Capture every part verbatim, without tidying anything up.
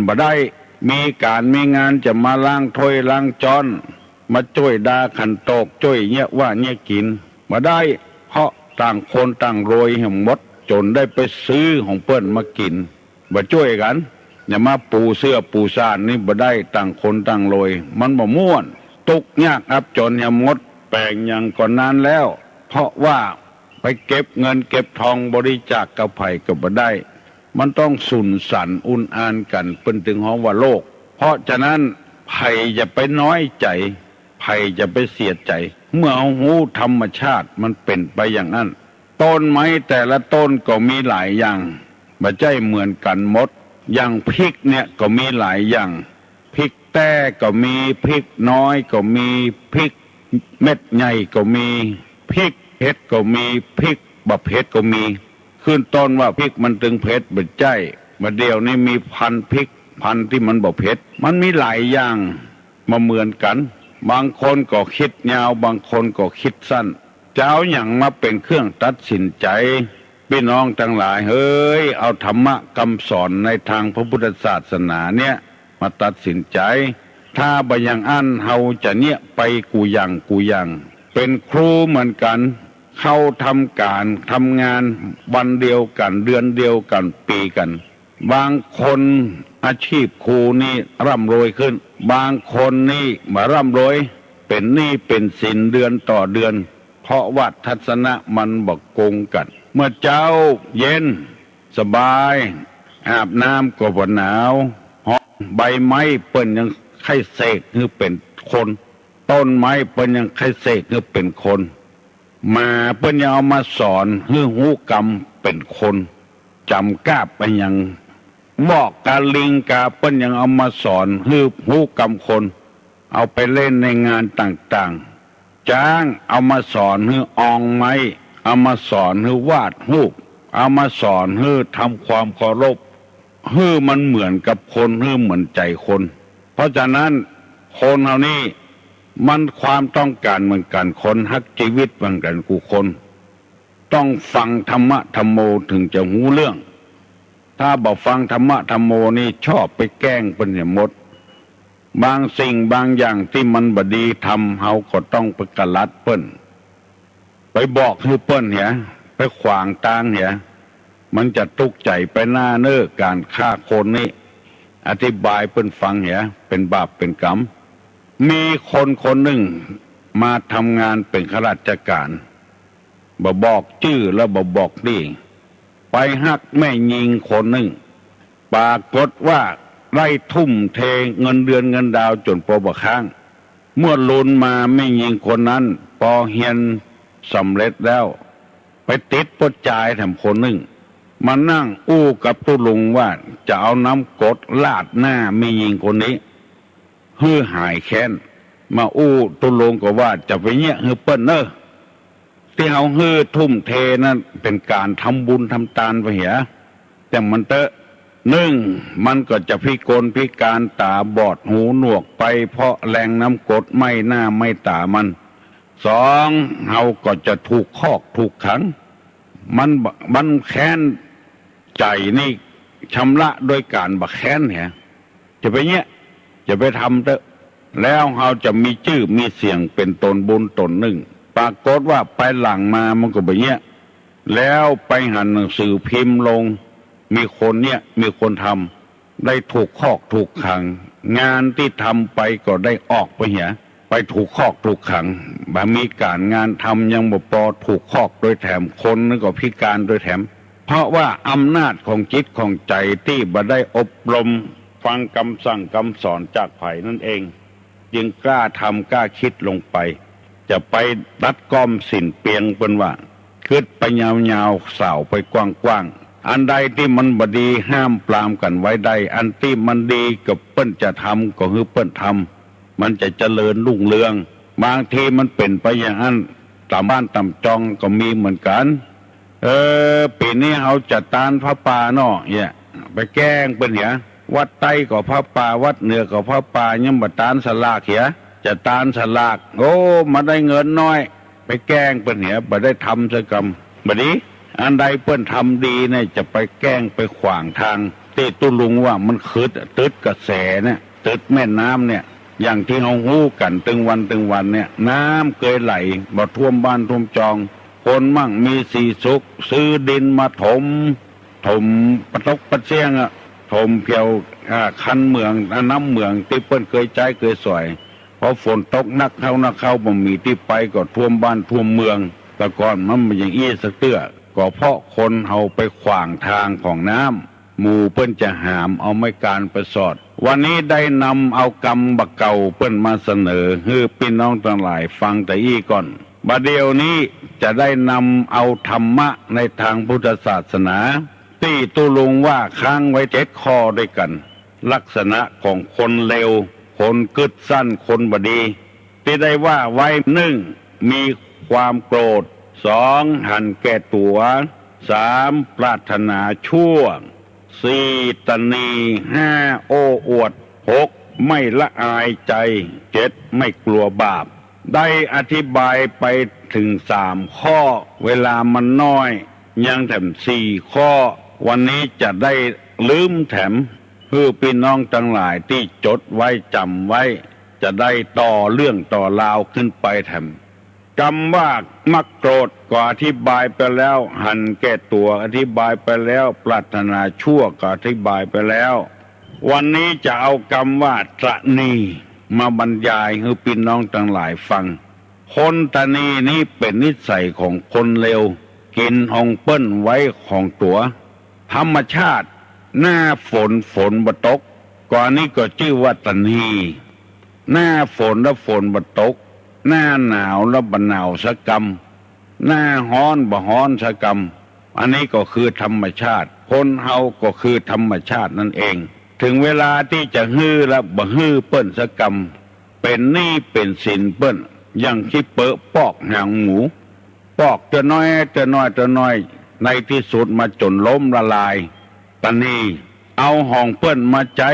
บ่ได้ มีก๋านมีงานจะมาล้างถ้วยล้างจ๊อน มาจ้วยดาขันโตก จ้วยเยียะว่าเยียะกิ๋น บ่ได้ เพราะต่างคนต่างรวยแหมหมด จ๋นได้ไปซื้อของเปิ้นมากิ๋น บ่จ้วยกั๋น อย่ามาปูเสื้อปูซ่านนี่บ่ได้ ต่างคนต่างรวย มันบ่ม่วน ตุ๊กยากอับจ๋นแหมหมด แป๋งหยังก็นานแล้ว เพราะว่าไปเก็บเงินเก็บทองบริจาคกับใผก็บ่ได้ มันต้องสุนสันต์อุ่นอานกั๋น เปิ้นจึงฮ้องว่าโลก เพราะฉะนั้น ใผอย่าไปน้อยใจ๋ ใผอย่าไปเสียใจ๋ เมื่อเฮาฮู้ธรรมชาติมันเป๋นไปอย่างนั้น ต้นไม้แต่ละต้นก็มีหลายอย่าง บ่ใจ้เหมือนกั๋นหมด อย่างพริกเนี่ยก็มีหลายอย่าง พริกแต้ก็มี พริกน้อยก็มี พริกเม็ดใหญ่ก็มี พริกเผ็ดก็มี พริกบ่เผ็ดก็มี ขึ้นต้นว่าพริกมันตึงเผ็ด บ่ใจ้ บ่าเดี่ยวนี้มีพันธุ์พริก พันธุ์ตี้มันบ่เผ็ด มันมีหลายอย่าง บ่เหมือนกั๋น บางคนก็กึ๊ดยาว บางคนก็กึ๊ดสั้น จะเอาหยังมาเป๋นเครื่องตัดสินใจ๋ ปี้น้องตังหลายเหย เอาธรรมะกำสอนในตางพระพุทธศาสนาเนี่ย มาตัดสินใจ๋ ถ้าบ่อย่างอั้น เฮาจะเยียะไปกู้อย่างกู้อย่าง เป๋นครูเหมือนกั๋น เข้าทำก๋านทำงาน วันเดียวกั๋น เดือนเดียวกั๋น ปี๋กั๋น บางคนอาชีพครูนี่ร่ำรวยขึ้น บางคนนี่บ่ร่ำรวย เป๋นหนี้เป๋นสินเดือนต่อเดือน เพราะว่าทัศนะมันบ่กงกั๋น เมื่อเจ๊าเย็นสบาย อาบน้ำก็บ่หนาวฮ้อน ใบไม้เปิ้นยังใค่เสกหื้อเป๋นคน ต้นไม้เปิ้นยังใค่เสกหื้อเป๋นคน หมาเปิ้นยังเอามาสอนหื้อฮู้กำเป๋นคน จ๋ำกาบอะหยัง เมาะกาลิงกา เปิ้นยังเอามาสอนหื้อฮู้กำคน เอาไปเล่นในงานต่างๆ จ๊างเอามาสอนหื้ออองไม้ เอามาสอนหื้อวาดฮูป เอามาสอนหื้อทำความเคารพ หื้อมันเหมือนกับคน หื้อเหมือนใจ๋คน เพราะฉะนั้น คนเฮานี่ มันความต้องก๋านเหมือนกั๋น คนฮักจีวิตเหมือนกั๋นกู้คน ต้องฟังธรรมะธัมโมถึงจะฮู้เรื่อง ถ้าบ่ฟังธรรมะธัมโมนี่ชอบไปแก้งเปิ้นเหียหมด บางสิ่งบางอย่างตี้มันบ่ดีทำ เฮาก็ต้องไปกะลัดเปิ้น ไปบอกหื้อเปิ้นเหีย ไปขวางตางเหีย มันจะตุ๊กใจ๋ไปหน้าเน่อ ก๋านฆ่าคนนี่ อธิบายเปิ้นฟังเหีย เป๋นบาปเป๋นกรรม มีคนคนนึ่งมาทำงานเป๋นข้าราชก๋าน บ่บอกจื้อและบ่บอกตี้ ไปฮักแม่ญิงคนนึ่ง ปรากฏว่าได้ทุ่มเทเงินเดือนเงินดาวจ๋นปอบ่ค้าง เมื่อลุนมาแม่ญิงคนนั้นปอเฮียนสำเร็จแล้ว ไปติดป้อจายแถมคนนึ่ง มานั่งอู้กับตุ๊ลุงว่าจะเอาน้ำกรดราดหน้าแม่ญิงคนนี้ หื้อหายแค้น มาอู้ตุ๊ลุงก็ว่าจะไปเยียะหื้อเปิ้นเน่อ ตี้เฮาหื้อทุ่มเทนั้นเป๋นก๋านทำบุญทำตานไปเหีย แต่มันเต๊อะ นึ่ง มันก็จะพิกลพิก๋านต๋าบอดหูหนวกไปเพราะแรงน้ำกรดไหม้หน้าไหม้ต๋ามัน สอง เฮาก็จะถูกคอกถูกขัง มันบ่ มันแค้นใจ๋นี่ชำระโดยก๋านบ่แค้นเหีย จะไปเยียะ จะไปทำเต๊อะ แล้วเฮาจะมีจื้อมีเสียงเป๋นต๋นบุญต๋นนึ่ง ปรากฏว่าไปหลังมามันก็บ่เยียะ แล้วไปหันหนังสือพิมพ์ลง มีคนเยียะ มีคนทำ ได้ถูกคอกถูกขัง งานตี้ทำไปก็ได้ออกไปเหีย ไปถูกคอกถูกขัง บ่มีก๋านงานทำยังบ่ปอถูกคอกโดยแถม คนนั้นก็พิก๋านโดยแถม เพราะว่าอำนาจของจิตของใจ๋ตี้บ่ได้อบรมฟังกำสั่งกำสอนจากใผนั่นเอง จึงกล้าทำกล้ากึ๊ดลงไป จะไปตัดก้อมสิ้นเปียงเปิ้นว่า กึ๊ดไปยาวๆ สาวไปกว้างๆ อันใดตี้มันบ่ดีห้ามปรามกั๋นไว้ได้ อันตี้มันดีก็เปิ้นจะทำก็หื้อเปิ้นทำ มันจะเจริญรุ่งเรือง บางทีมันเป๋นไปอย่างอั้น ต๋ามบ้านต๋ามจองก็มีเหมือนกั๋น เออ ปี๋นี้เฮาจะตานผ้าป่าเนาะ เหีย ไปแก้งเปิ้นเหีย วัดใต้ก็ผ้าป่า วัดเหนือก็ผ้าป่า ยังบ่ตานสลากเหีย จะตานสลาก โอ้ มาได้เงินน้อย ไปแก้งเปิ้นเหีย บ่ได้ทำสักกำ บ่ดี อันใดเปิ้นทำดีเนี่ยจะไปแก้งไปขวางตาง ตี้ตุ๊ลุงว่ามันขึดอะ ตึดกระแสเนี่ย ตึดแม่น้ำเนี่ย อย่างตี้เฮาฮู้กั๋นตึงวันตึงวันเนี่ย น้ำเกยไหลบ่ท่วมบ้านท่วมจอง คนมั่งมีสีสุข ซื้อดินมาถม ถมปะตกปะเสี้ยงอะ ถมแผว อ่า คันเหมือง อ่า น้ำเหมืองตี้เปิ้นเกยใจ๊เกยสอย พอฝนตกหนักเข้าหนักเข้า บ่มีตี้ไปก็ท่วมบ้านท่วมเมือง แต่ก่อนมันบ่อย่างอี้สักเตื้อ ก็เพราะคนเฮาไปขวางตางของน้ำ หมู่เปิ้นจะหามเอาไม้กาญไปสอด วันนี้ได้นำเอากำบ่าเก่าเปิ้นมาเสนอหื้อปี้น้องตังหลายฟังแต่อี้ก่อน บ่าเดี่ยวนี้จะได้นำเอาธรรมะในตางพุทธศาสนา ตี้ตุ๊ลุงว่าค้างไว้เจ็ดข้อด้วยกั๋น ลักษณะของคนเลว คนกึ๊ดสั้น คนบ่ดี ตี้ได้ว่าไว้ นึ่ง มีความโกรธ สอง หันแก่ตั๋ว สาม ปรารถนาชั่ว สี่ ตะหนี ห้า โอ้อวด หก ไม่ละอายใจ๋ เจ็ด ไม่กลัวบาป ได้อธิบายไปเถิงสามข้อ เวลามันน้อย ยังแถมสี่ข้อ วันนี้จะได้ลืมแถม หื้อปี้น้องตังหลายตี้จดไว้จ๋ำไว้ จะได้ต่อเรื่องต่อราวขึ้นไปแถม กำว่ามักโกรธก็อธิบายไปแล้ว หันแก่ตั๋วอธิบายไปแล้ว ปรารถนาชั่วก็อธิบายไปแล้ว วันนี้จะเอากำว่าตะหนีมาบรรยายหื้อปี้น้องตังหลายฟัง คนตะหนีนี้เป๋นนิสัยของคนเลว กิ๋นของเปิ้นไว้ของตั๋ว ธรรมชาติ หน้าฝนฝนบ่ตก ก็อันนี้ก็จื้อว่าตะหนี หน้าฝนละฝนบ่ตก หน้าหนาวละบ่หนาวสักกำ หน้าฮ้อนบ่ฮ้อนสักกำ อันนี้ก็คือธรรมชาติ คนเฮาก็คือธรรมชาตินั้นเอง เถิงเวลาตี้จะหื้อละบ่หื้อเปิ้นสักกำ เป๋นหนี้เป๋นสินเปิ้น อย่างขี้เปอะปอกหางหมู ปอกเตื้อน้อยเตื้อน้อยเตื้อน้อย ในตี้สุดมาจ๋นล้มละลาย ตะหนี เอาของเปิ้นมาใจ๊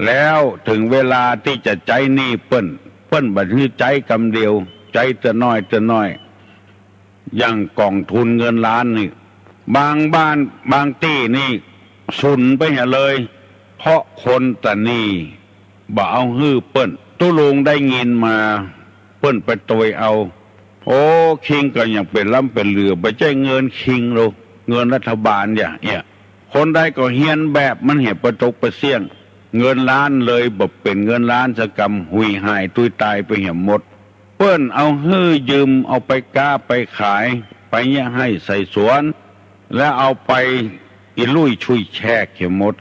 แล้วเถิงเวลาตี้จะใจ๊หนี้เปิ้น เปิ้นบ่หื้อใจ๊กำเดียว ใจ๊เตื้อน้อยเตื้อน้อย อย่างก๋องทุนเงินล้านนี่ บางบ้านบางตี้นี่สูญไปเหียเลย เพราะคนตะหนี บ่เอาหื้อเปิ้น ตุ๊ลุงได้ยินมา เปิ้นไปตวยเอา โอ้ คิงก็ยังเป๋นล้ำเป๋นเหลือ บ่ใจ้เงินคิงโล เงินรัฐบาลอย่าเอี้ย คนใดก็เฮียนแบบมันเหีย ปะตกปะเสี้ยง เงินล้านเลยบ่เป๋นเงินล้านสักกำ หุยหายตุ้ยตายไปเหียหมด เปิ้นเอาหื้อยืม เอาไปก๊าไปขาย ไปเยียะไฮ่ใส่สวน แล้วเอาไปอิรุ่ยชุยแฉกเหียหมด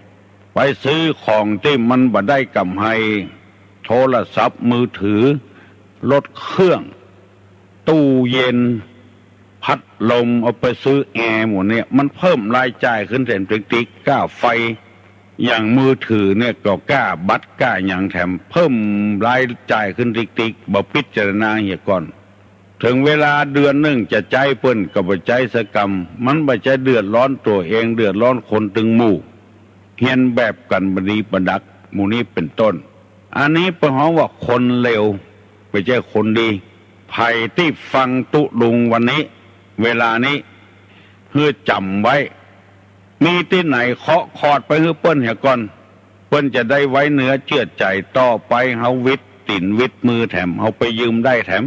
ไปซื้อของตี้มันบ่ได้ก๋ำไร โทรศัพท์มือถือ รถเครื่อง ตู้เย็น พัดลม เอาไปซื้อแอร์หมู่เนี่ย มันเพิ่มรายจ่ายขึ้นแถมติ๊กๆ ก้าไฟ อย่างมือถือเนี่ยก็ก้าบัตรก้าหยังแถม เพิ่มรายจ่ายขึ้นติ๊กๆ บ่พิจารณาเหียก่อน เถิงเวลาเดือนนึ่งจะใจ๊เปิ้นก็บ่ใจ๊สักกำ มันบ่ใจ้เดือดร้อนตั๋วเอง เดือดร้อนคนตึงหมู่ เฮียนแบบกั๋นบ่ดีบ่ดัก หมู่นี้เป๋นต้น อันนี้เปิ้นฮ้องว่าคนเลว บ่ใจ้คนดี ใผตี้ฟังตุ๊ลุงวันนี้ เวลานี้ หื้อจ๋ำไว้ มีตี้ไหนเคาะคอดไปหื้อเปิ้นเหียก่อน เปิ้นจะได้ไว้เนื้อเจื้อใจ๋ ต่อไปเฮาวิดตี๋นวิดมือแถม เฮาไปยืมได้แถม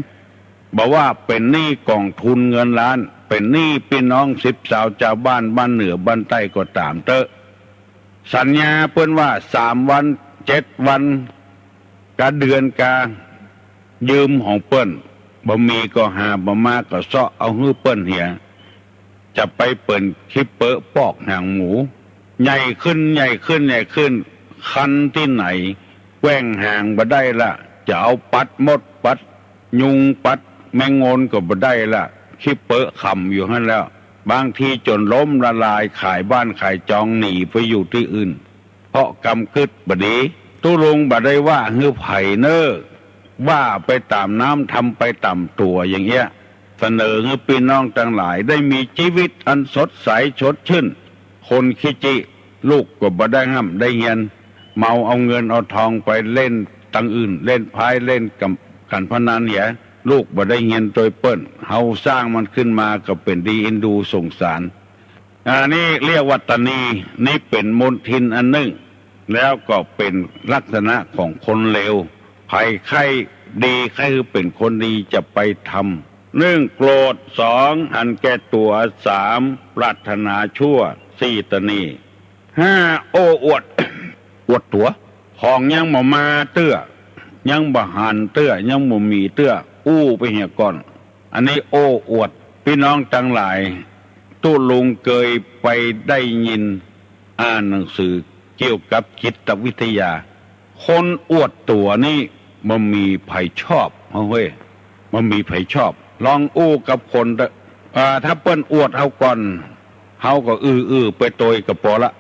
บ่ว่าเป๋นหนี้ก๋องทุนเงินล้าน เป๋นหนี้ปี้น้องสิบสาวจาวบ้านบ้านเหนือบ้านใต้ก็ต๋ามเต๊อะ สัญญาเปิ้นว่าสามวัน เจ็ดวัน กาเดือนกา ยืมของเปิ้น บ่มีก็หา บ่มาก็เซาะเอาหื้อเปิ้นเหีย จะไปเป๋นขี้เปอะปอกหางหมู ใหญ่ขึ้น ใหญ่ขึ้น ใหญ่ขึ้น คันตี้ไหน แกว่งหางบ่ได้ละ จะเอาปัดมดปัดยุงปัดแมงงนก็บ่ได้ละ ขี้เปอะขำอยู่หั้นแล้ว บางทีจ๋นล้มละลาย ขายบ้านขายจองหนีไปอยู่ตี้อื่น เพราะกำกึ๊ดบ่ดี ตุ๊ลุงบ่ได้ว่าหื้อใผเน่อ ว่าไปต๋ามน้ำ ทำไปต๋ามตั๋วอย่างเอี้ย เสนอหื้อปี้น้องตังหลายได้มีจีวิตอันสดใสสดชื่น คนขี้จี้ ลูกก็บ่ได้ฮ่ำได้เฮียน เมาเอาเงินเอาทองไปเล่นตังอื่น เล่นไพ่เล่นก๋านพนันเหีย ลูกบ่ได้เฮียนตวยเปิ้น เฮาสร้างมันขึ้นมาก็เป๋นดีเอ็นดูสงสาร อันนี้เรียกว่าตณี นี่เป๋นมลทินอันนึ่ง แล้วก็เป๋นลักษณะของคนเลว ใผใค่ดี ใค่หื้อเป๋นคนดีจะไปทำ นึ่ง โกรธ สอง หันแก่ตั๋ว สาม ปรารถนาชั่ว สี่ ตณี ห้า โอ้อวด อวดตั๋ว ของยังบ่มาเตื้อ ยังบ่หันเตื้อ ยังบ่มีเตื้อ อู้ไปเหียก่อน อันนี้โอ้อวด ปี้น้องตังหลาย ตุ๊ลุงเกยไปได้ยิน อ่านหนังสือเกี่ยวกับจิตวิทยา คนอวดตั๋วนี่บ่มีใผชอบ เฮ้ย บ่มีใผชอบ ลองอู้กับคนเต๊อะ อ่า ถ้าเปิ้นอวดเฮาก่อน เฮาก็อื้อๆ ไปตวยก็ปอละ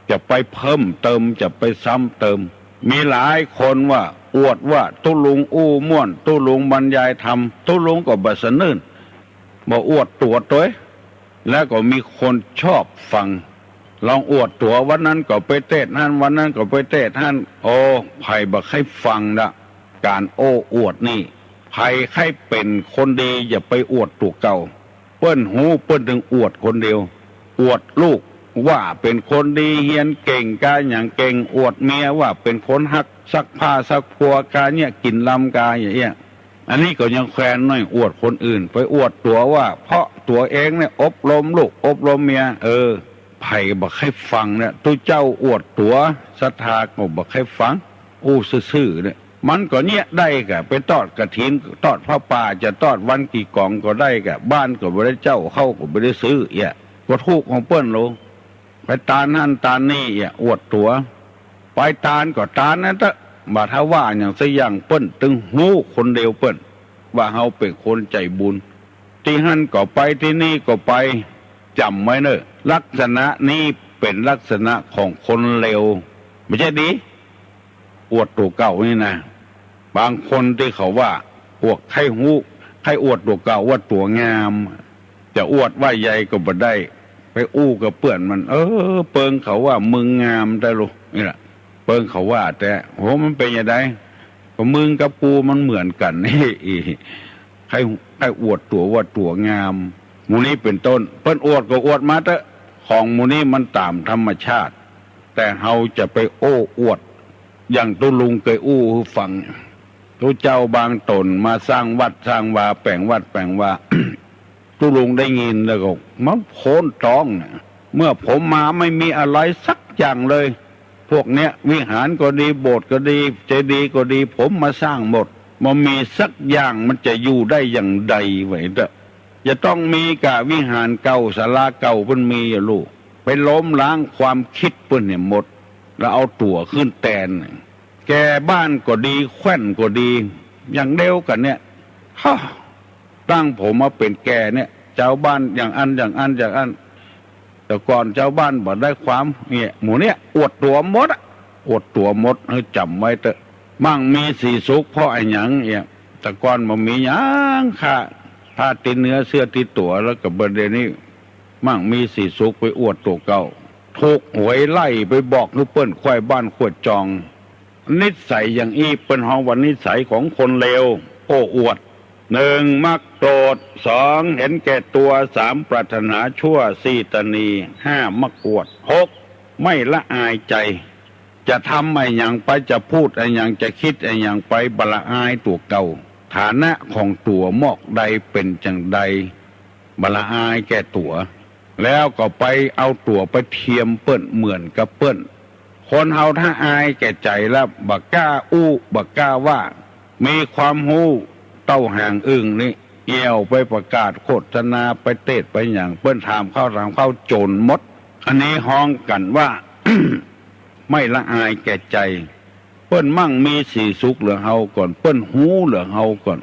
จะไปเพิ่มเติม จะไปซ้ำเติม มีหลายคนว่าอวดว่าตุ๊ลุงอู้ม่วน ตุ๊ลุงบรรยายธรรม ตุ๊ลุงก็บ่สะอื้น บ่อวดตั๋วตวย แล้วก็มีคนชอบฟัง ลองอวดตั๋ว วันนั้นก็ไปเตศน์หั้น วันนั้นก็ไปเตศน์หั้น โอ้ ใผบ่ใค่ฟังละ ก๋านโอ้อวดนี่ ใผใค่เป๋นคนดี อย่าไปอวดตั๋วเก่า เปิ้นฮู้เปิ้นตึงอวดคนเดียว อวดลูกว่าเป๋นคนดี เฮียนเก่ง กาหยังเก่ง อวดเมียว่าเป๋นคนฮัก ซักผ้าซักพัว กาเยียะกิ๋นลำ กาอย่างเอี้ย อันนี้ก็ยังแควนหน้อย อวดคนอื่น ไปอวดตั๋วว่า เพราะตั๋วเองเนี่ยอบรมลูก อบรมเมีย เออ ใผบ่ใค่ฟังเนี่ย ตุ๊เจ้าอวดตั๋ว ศรัทธาก็บ่ใค่ฟัง อู้ซื่อๆ เนี่ย มันก็เยียะได้ก่ะ ไปตอดกฐิน ตอดผ้าป่า จะตอดวันกี่ก๋องก็ได้ก่ะ บ้านก็บ่ได้เจ้า ข้าวก็บ่ได้ซื้อ เอี้ย ก็ถูกข์ของเปิ้นโล ไปตานหั้นตานนี่ เอี้ย อวดตั๋ว ไปตานก็ตานนั้นเต๊อะ บ่ถ้าว่าหยังสักอย่าง เปิ้นตึงฮู้คนเดียวเปิ้น ว่าเฮาเป๋นคนใจ๋บุญ ตี้หั้นก็ไป ตี้นี่ก็ไป จ๋ำไว้เน่อ ลักษณะนี้เป๋นลักษณะของคนเลว บ่ใจ้ดี อวดตั๋วเก่านี่นะ บางคนตี้เขาว่า อวดใค่ฮู้ ใค่อวดตั๋วเก่าว่าตั๋วงาม จะอวดว่าใยก็บ่ได้ ไปอู้กับเปื้อนมัน เออ เปิงเขาว่ามึงงามแต๊ลูก นี่แหละ เปิงเขาว่าแต๊ โห มันเป๋นจะใด ก็มึงกับกูมันเหมือนกั๋น ใค่ ใค่อวดตั๋วว่าตั๋วงาม หมู่นี้เป๋นต้น เปิ้นอวดก็อวดมาเต๊อะ ของหมู่นี้มันต๋ามธรรมชาติ แต่เฮาจะไปโอ้อวด อย่างตุ๊ลุงเกยอู้หื้อฟัง ตุ๊เจ้าบางต๋นมาสร้างวัดสร้างวา แป๋งวัดแป๋งวา ตุ๊ลุงได้ยินแล้วก็มันโพ้นต๊องเนี่ย เมื่อผมมาไม่มีอะไรสักอย่างเลย พวกเนี้ยวิหารก็ดี โบสถ์ก็ดี เจดีย์ก็ดี ผมมาสร้างหมด บ่มีสักอย่าง มันจะอยู่ได้อย่างใด ว่าเต๊อะ จะต้องมีก่ะ วิหารเก่า ศาลาเก่าเปิ้นมีอยู่ลูก ไปล้มล้างความคิดเปิ้นเนี่ยหมด แล้วเอาตั๋วขึ้นแตน แก่บ้านก็ดี แคว่นก็ดี อย่างเดียวกั๋นเนี่ย ฮ่า ตั้งผมมาเป๋นแก่เนี่ย จาวบ้านอย่างอั้น อย่างอั้น อย่างอั้น แต่ก่อนจาวบ้านบ่ได้ความ เนี่ย หมู่เนี่ย อวดตั๋วหมดอะ อวดตั๋วหมด หื้อจ๋ำไว้เต๊อะ มั่งมีสีสุขเพราะอะหยัง เนี่ย แต่ก่อนบ่มีหยัง ค่าผ้าติดเนื้อเสื้อติดตั๋ว แล้วก็บ่าเดี๋ยวนี้ มั่งมีสีสุข ไปอวดตั๋วเก่า ถูกหวยไล่ ไปบอกหื้อเปิ้นไขว้บ้านไขว้จอง นิสัยอย่างอี้เปิ้นฮ้องว่านิสัยของคนเลว โอ้อวด นึ่ง มักโกรธ สอง เห็นแก่ตั๋ว สาม ปรารถนาชั่ว สี่ ตณี ห้า มักอวด หก ไม่ละอายใจ๋ จะทำอะหยังไป จะพูดอะหยัง จะกึ๊ดอะหยังไป บ่ละอายตั๋วเก่า ฐานะของตั๋วหมอกใดเป๋นจั่งใด บ่ละอายแก่ตั๋ว แล้วก็ไปเอาตั๋วไปเทียมเปิ้นเหมือนกับเปิ้น คนเฮาถ้าอายแก่ใจ๋แล้ว บ่กล้าอู้ บ่กล้าว่า มีความฮู้เต้าหางอึ่งนี่ เอี่ยวไปประกาศโฆษณา ไปเตศน์ไปหยัง เปิ้นถามเข้าถามเข้าจ๋นหมด อันนี้ฮ้องกั๋นว่า ไม่ละอายแก่ใจ๋ เปิ้นมั่งมีสีสุขเหลือเฮาก่อน เปิ้นฮู้เหลือเฮาก่อน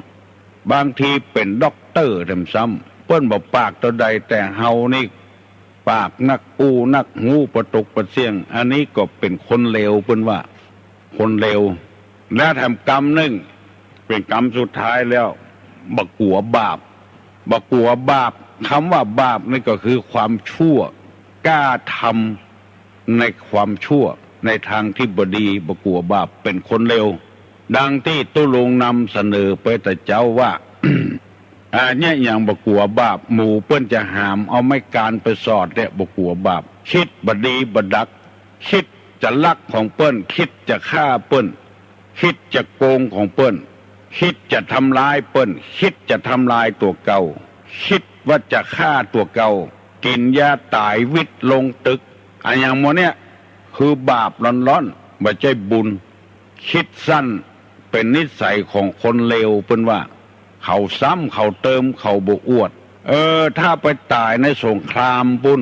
บางทีเป๋นด็อกเตอร์แถมซ้ำ เปิ้นบ่ปากเต้าใด แต่เฮานี่ ปากนักอู้นักฮู้ปะตกปะเสี้ยง อันนี้ก็เป๋นคนเลว เปิ้นว่า คนเลว และแถมกำนึ่ง เป๋นกำสุดท้ายแล้ว บ่กั๋วบาป บ่กั๋วบาป กำว่าบาปนี่ก็คือความชั่ว กล้าทำในความชั่ว ในตางตี้บ่ดี บ่กั๋วบาป เป๋นคนเลว ดังตี้ตุ๊ลุงนำเสนอไปแต่เจ๊าว่า อันเนี้ยยังบ่กั๋วบาป หมู่เปิ้นจะหามเอาไม้กานไปสอดเนี่ยบ่กั๋วบาป กึ๊ดบ่ดีบ่ดัก กึ๊ดจะลักของเปิ้น กึ๊ดจะฆ่าเปิ้น กึ๊ดจะโกงของเปิ้น กึ๊ดจะทำร้ายเปิ้น กึ๊ดจะทำลายตั๋วเก่า กึ๊ดว่าจะฆ่าตั๋วเก่า กิ๋นยาต๋ายวิดลงตึก อะหยังหมดเนี่ย คือบาปล้วนๆ บ่ใจ้บุญ กึ๊ดสั้นเป๋นนิสัยของคนเลว เปิ้นว่า เขาซ้ำเขาเติมเขาบ่อวด เออ ถ้าไปต๋ายในสงครามปุ้น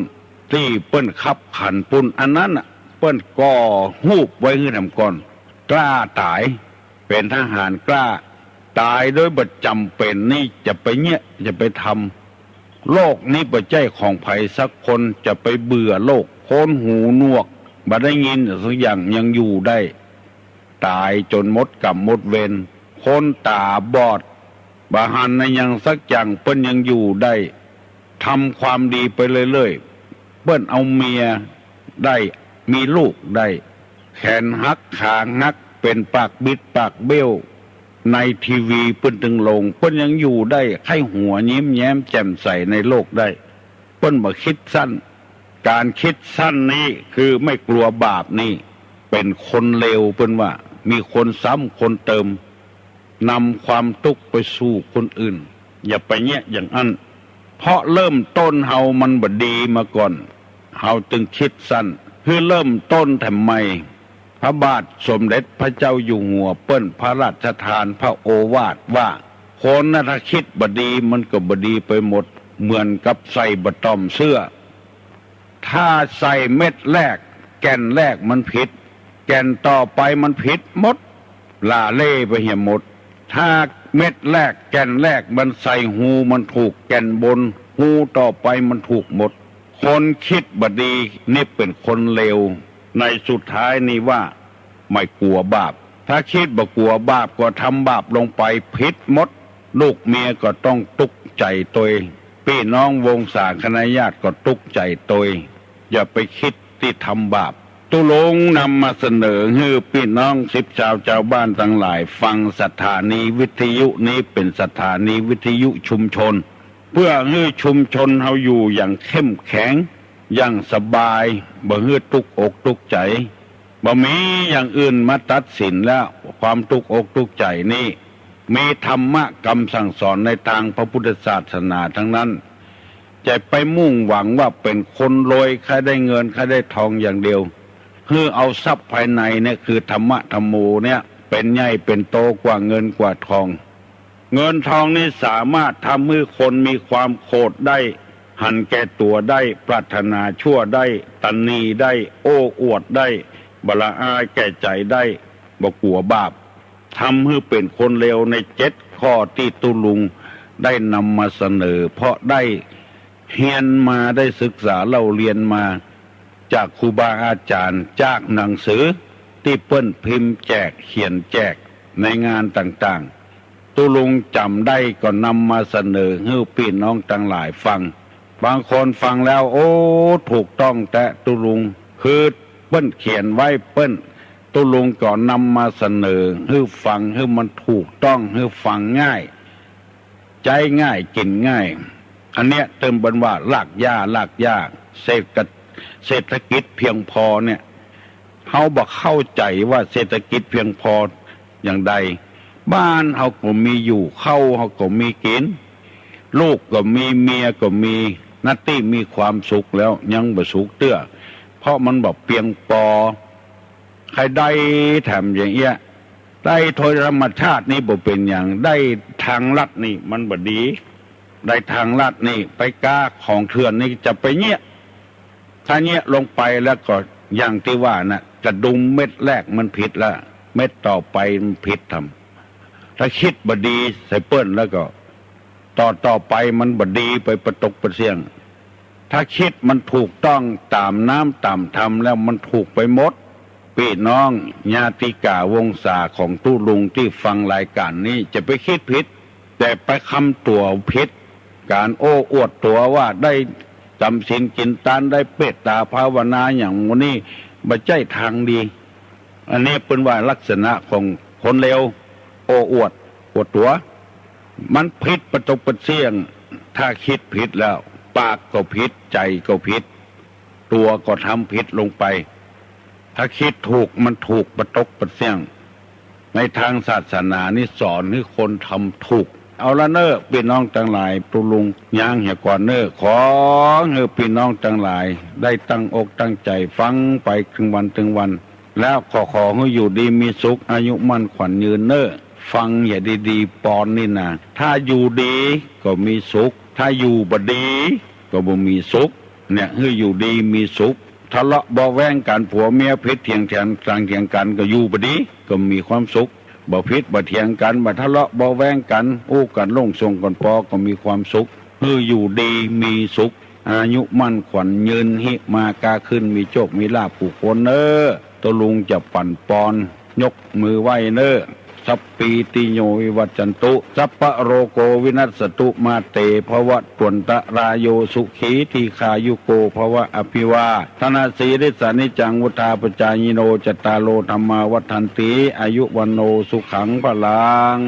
ตี้เปิ้นคับขันปุ้น อันนั้นน่ะ เปิ้นก่อฮูปไว้หื้อแถมก่อน กล้าต๋าย เป๋นทหารกล้า ต๋ายโดยบ่จ๋ำเป๋นนี่ จะไปเยียะ จะไปทำ โลกนี้บ่ใจ้ของใผสักคน จะไปเบื่อโลก คนหูหนวก บ่ได้ยินสักอย่างยังอยู่ได้ ต๋ายจ๋นหมดกรรมหมดเวร คนต๋าบอด บ่หันอะหยังสักอย่าง เปิ้นยังอยู่ได้ ทำความดีไปเรื่อยๆ เปิ้นเอาเมียได้ มีลูกได้ แขนหัก ขาหัก เป๋นปากบิดปากเบี้ยว ในทีวีเปิ้นตึงลง เปิ้นยังอยู่ได้ ใค่หัวยิ้มแย้มแจ่มใสในโลกได้ เปิ้นบ่กึ๊ดสั้น ก๋านกึ๊ดสั้นนี้คือไม่กลัวบาปนี่ เป๋นคนเลว เปิ้นว่า มีคนซ้ำคนเติม นำความตุ๊กข์ไปสู่คนอื่น อย่าไปเยียะอย่างอั้น เพราะเริ่มต้นเฮามันบ่ดีมาก่อน เฮาจึงกึ๊ดสั้น คือเริ่มต้นแถมใหม่ พระบาทสมเด็จพระเจ้าอยู่หัวเปิ้นพระราชทานพระโอวาทว่า คนน่ะถ้ากึ๊ดบ่ดีมันก็บ่ดีไปหมด เหมือนกับใส่บ่าต้อมเสื้อ ถ้าใส่เม็ดแรก แก่นแรกมันผิด แก่นต่อไปมันผิดหมด หล่าเล่ไปเหียหมด ถ้าเม็ดแรก แก่นแรกมันใส่ฮูมันถูก แก่นบน ฮูต่อไปมันถูกหมด คนกึ๊ดบ่ดีนี่เป๋นคนเลว ในสุดท้ายนี่ว่า ไม่กลัวบาป ถ้ากึ๊ดบ่กลัวบาปก็ทำบาปลงไปผิดหมด ลูกเมียก็ต้องตุ๊กข์ใจ๋ตวย ปี้น้องวงศาคณะญาติก็ตุ๊กข์ใจ๋ตวย อย่าไปกึ๊ดตี้ทำบาป ตุ๊ลุงนำมาเสนอหื้อปี้น้องสิบชาวจาวบ้านตังหลายฟัง สถานีวิทยุนี้เป๋นสถานีวิทยุชุมชน เปื้อหื้อชุมชนเฮาอยู่อย่างเข้มแข็ง อย่างสบาย บ่หื้อตุ๊กอกตุ๊กใจ๋ บ่มีอย่างอื่นมาตัดสินแล้ว ความตุ๊กอกตุ๊กใจ๋นี่ มีธรรมะกำสั่งสอนในตางพระพุทธศาสนาตังนั้น จะไปมุ่งหวังว่าเป๋นคนรวย ใค่ได้เงิน ใค่ได้ทองอย่างเดียว หื้อเอาทรัพย์ภายในเนี่ย คือธรรมะธัมโมเนี่ย เป๋นใหญ่เป๋นโตกว่าเงินกว่าทอง เงินทองนี่สามารถทำหื้อคนมีความโขดได้ หันแก่ตั๋วได้ ปรารถนาชั่วได้ ตะหนีได้ โอ้อวดได้ บ่ละอายแก่ใจ๋ได้ บ่กลัวบาป ทำหื้อเป๋นคนเลวในเจ็ดข้อตี้ตุ๊ลุงได้นำมาเสนอ เพราะได้เฮียนมา ได้ศึกษาเล่าเรียนมา จากครูบาอาจ๋ารย์ จากหนังสือตี้เปิ้นพิมพ์แจก เขียนแจกในงานต่างๆ ตุ๊ลุงจ๋ำได้ก็นำมาเสนอหื้อปี้น้องตังหลายฟัง บางคนฟังแล้ว โอ้ ถูกต้องแต๊ตุ๊ลุง คือเปิ้นเขียนไว้ เปิ้น ตุ๊ลุงก็นำมาเสนอหื้อฟัง หื้อมันถูกต้อง หื้อฟังง่าย ใจ๊ง่าย กิ๋นง่าย อันเนี้ยเปิ้นว่ารากหญ้า รากหญ้า เศรษฐ เศรษฐกิจเพียงพอเนี่ย เฮาบ่เข้าใจ๋ว่าเศรษฐกิจเพียงพออย่างใด บ้านเฮาก็มีอยู่ ข้าวเฮาก็มีกิ๋น ลูกก็มี เมียก็มี นาตี้มีความสุขแล้ว ยังบ่สุขเตื้อ เพราะมันบ่เปียงปอ ใค่ได้แถมอย่างเอี้ย ได้โดยธรรมชาตินี่บ่เป๋นหยัง ได้ตางลัดนี่มันบ่ดี ได้ตางลัดนี่ไปก๊าของเถื่อนนี่จะไปเยียะ ถ้าเยียะลงไปแล้วก็อย่างตี้ว่าน่ะ กระดุมเม็ดแรกมันผิดแล้ว เม็ดต่อไปมันผิดแถม ถ้ากึ๊ดบ่ดีใส่เปิ้นแล้วก็ ต่อต่อไปมันบ่ดีไปปะตกปะเสี้ยง ถ้ากึ๊ดมันถูกต้องต๋ามน้ำต๋ามธรรมแล้วมันถูกไปหมด ปี้น้องญาติกาวงศาของตุ๊ลุงตี้ฟังรายก๋านนี้ จะไปกึ๊ดผิด แต่ไปคำตั๋วผิด ก๋านโอ้อวดตั๋วว่าได้จ๋ำศีลกิ๋นตาน ได้เมตต๋าภาวนาอย่างหมู่นี้ บ่ใจ้ตางดี อันนี้เปิ้นว่าลักษณะของคนเลว โอ้อวด อวดตั๋ว มันผิดปะตกปะเสี้ยง ถ้าคิดผิดแล้ว ปากก็ผิด ใจ๋ก็ผิด ตั๋วก็ทำผิดลงไป ถ้าคิดถูกมันถูกปะตกปะเสี้ยง ในตางศาสนานี่สอนหื้อคนทำถูก เอาละเน่อ ปี้น้องตังหลาย ตุ๊ลุงย้างเหียก่อนเน่อ ขอหื้อปี้น้องตังหลายได้ตั้งอกตั้งใจ๋ฟังไปตึงวันตึงวัน แล้วก็ขอหื้ออยู่ดีมีสุข อายุมั่นขวัญยืนเน่อ ฟังเหียดีๆ ปอนนี่นา ถ้าอยู่ดีก็มีสุข ถ้าอยู่บ่ดีก็บ่มีสุข เนี่ย หื้ออยู่ดีมีสุข ทะเลาะเบาะแว้งกั๋น ผัวเมียผิดเถียงกั๋น ต่างเถียงกั๋นก็อยู่บ่ดี ก็มีความสุข บ่ผิดบ่เถียงกั๋น บ่ทะเลาะเบาะแว้งกั๋น อู้กั๋นโล่งส่งกั๋นปอก็มีความสุข หื้ออยู่ดีมีสุข อายุมั่นขวัญยืน หิมาก้าขึ้น มีโชคมีลาภกู้คนเน่อ ตุ๊ลุงจะปั่นปอน ยกมือไหว้เน่อ สัพพีติโยวิวัจจันตุ สัพพะโรโกวินัสสตุ มาเตภวัตวันตะราโย สุขีทีฆายุโกภวะ อภิวาทะนะสีลิสสะนิจจัง วุฑฒาปจายิโน จัตตาโรธัมมาวัฑฒันติ อายุวัณโณสุขังพลัง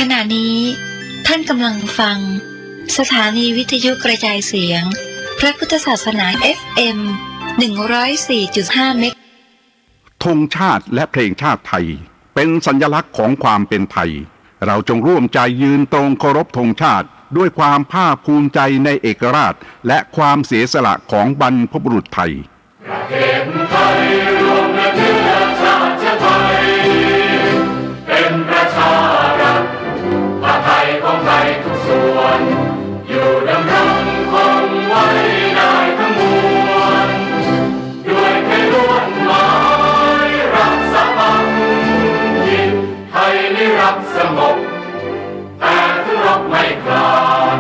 ขณะนี้ท่านกำลังฟังสถานีวิทยุกระจายเสียงพระพุทธศาสนา เอฟเอ็ม หนึ่งร้อยสี่จุดห้า เมกะเฮิรตซ์ ธงชาติและเพลงชาติไทย เป็นสัญลักษณ์ของความเป็นไทย เราจงร่วมใจยืนตรงเคารพธงชาติ ด้วยความภาคภูมิใจในเอกราช และความเสียสละของบรรพบุรุษไทย ประเทศไทยรวมและเชื้อชาติไทย เป็นประชารัฐ ผ้าไทยของไทยทุกส่วน อยู่ดำรงคงไว้ได้ทั้งมวล ด้วยไทยล้วนหมายรักสามัคคี ไทยนิรักสงบ แต่ถึงรบไม่ขาด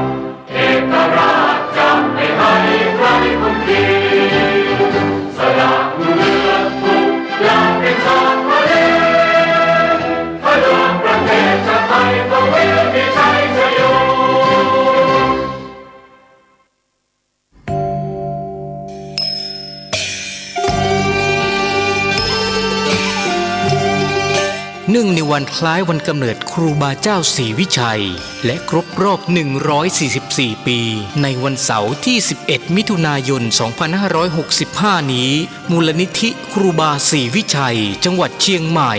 เอกราชจะไม่ให้ใครคุกคี สละเลือดทุกอย่างเป็นชาติทะเล เพื่อประเทศชาติไทย ทวีมีชัยชโย เนื่องในวันคล้ายวันกำเนิดครูบาเจ้าศรีวิชัย และครบรอบ หนึ่งร้อยสี่สิบสี่ ปี ในวันเสาร์ที่ สิบเอ็ด มิถุนายน สองพันห้าร้อยหกสิบห้า นี้ มูลนิธิครูบาศรีวิชัย จังหวัดเชียงใหม่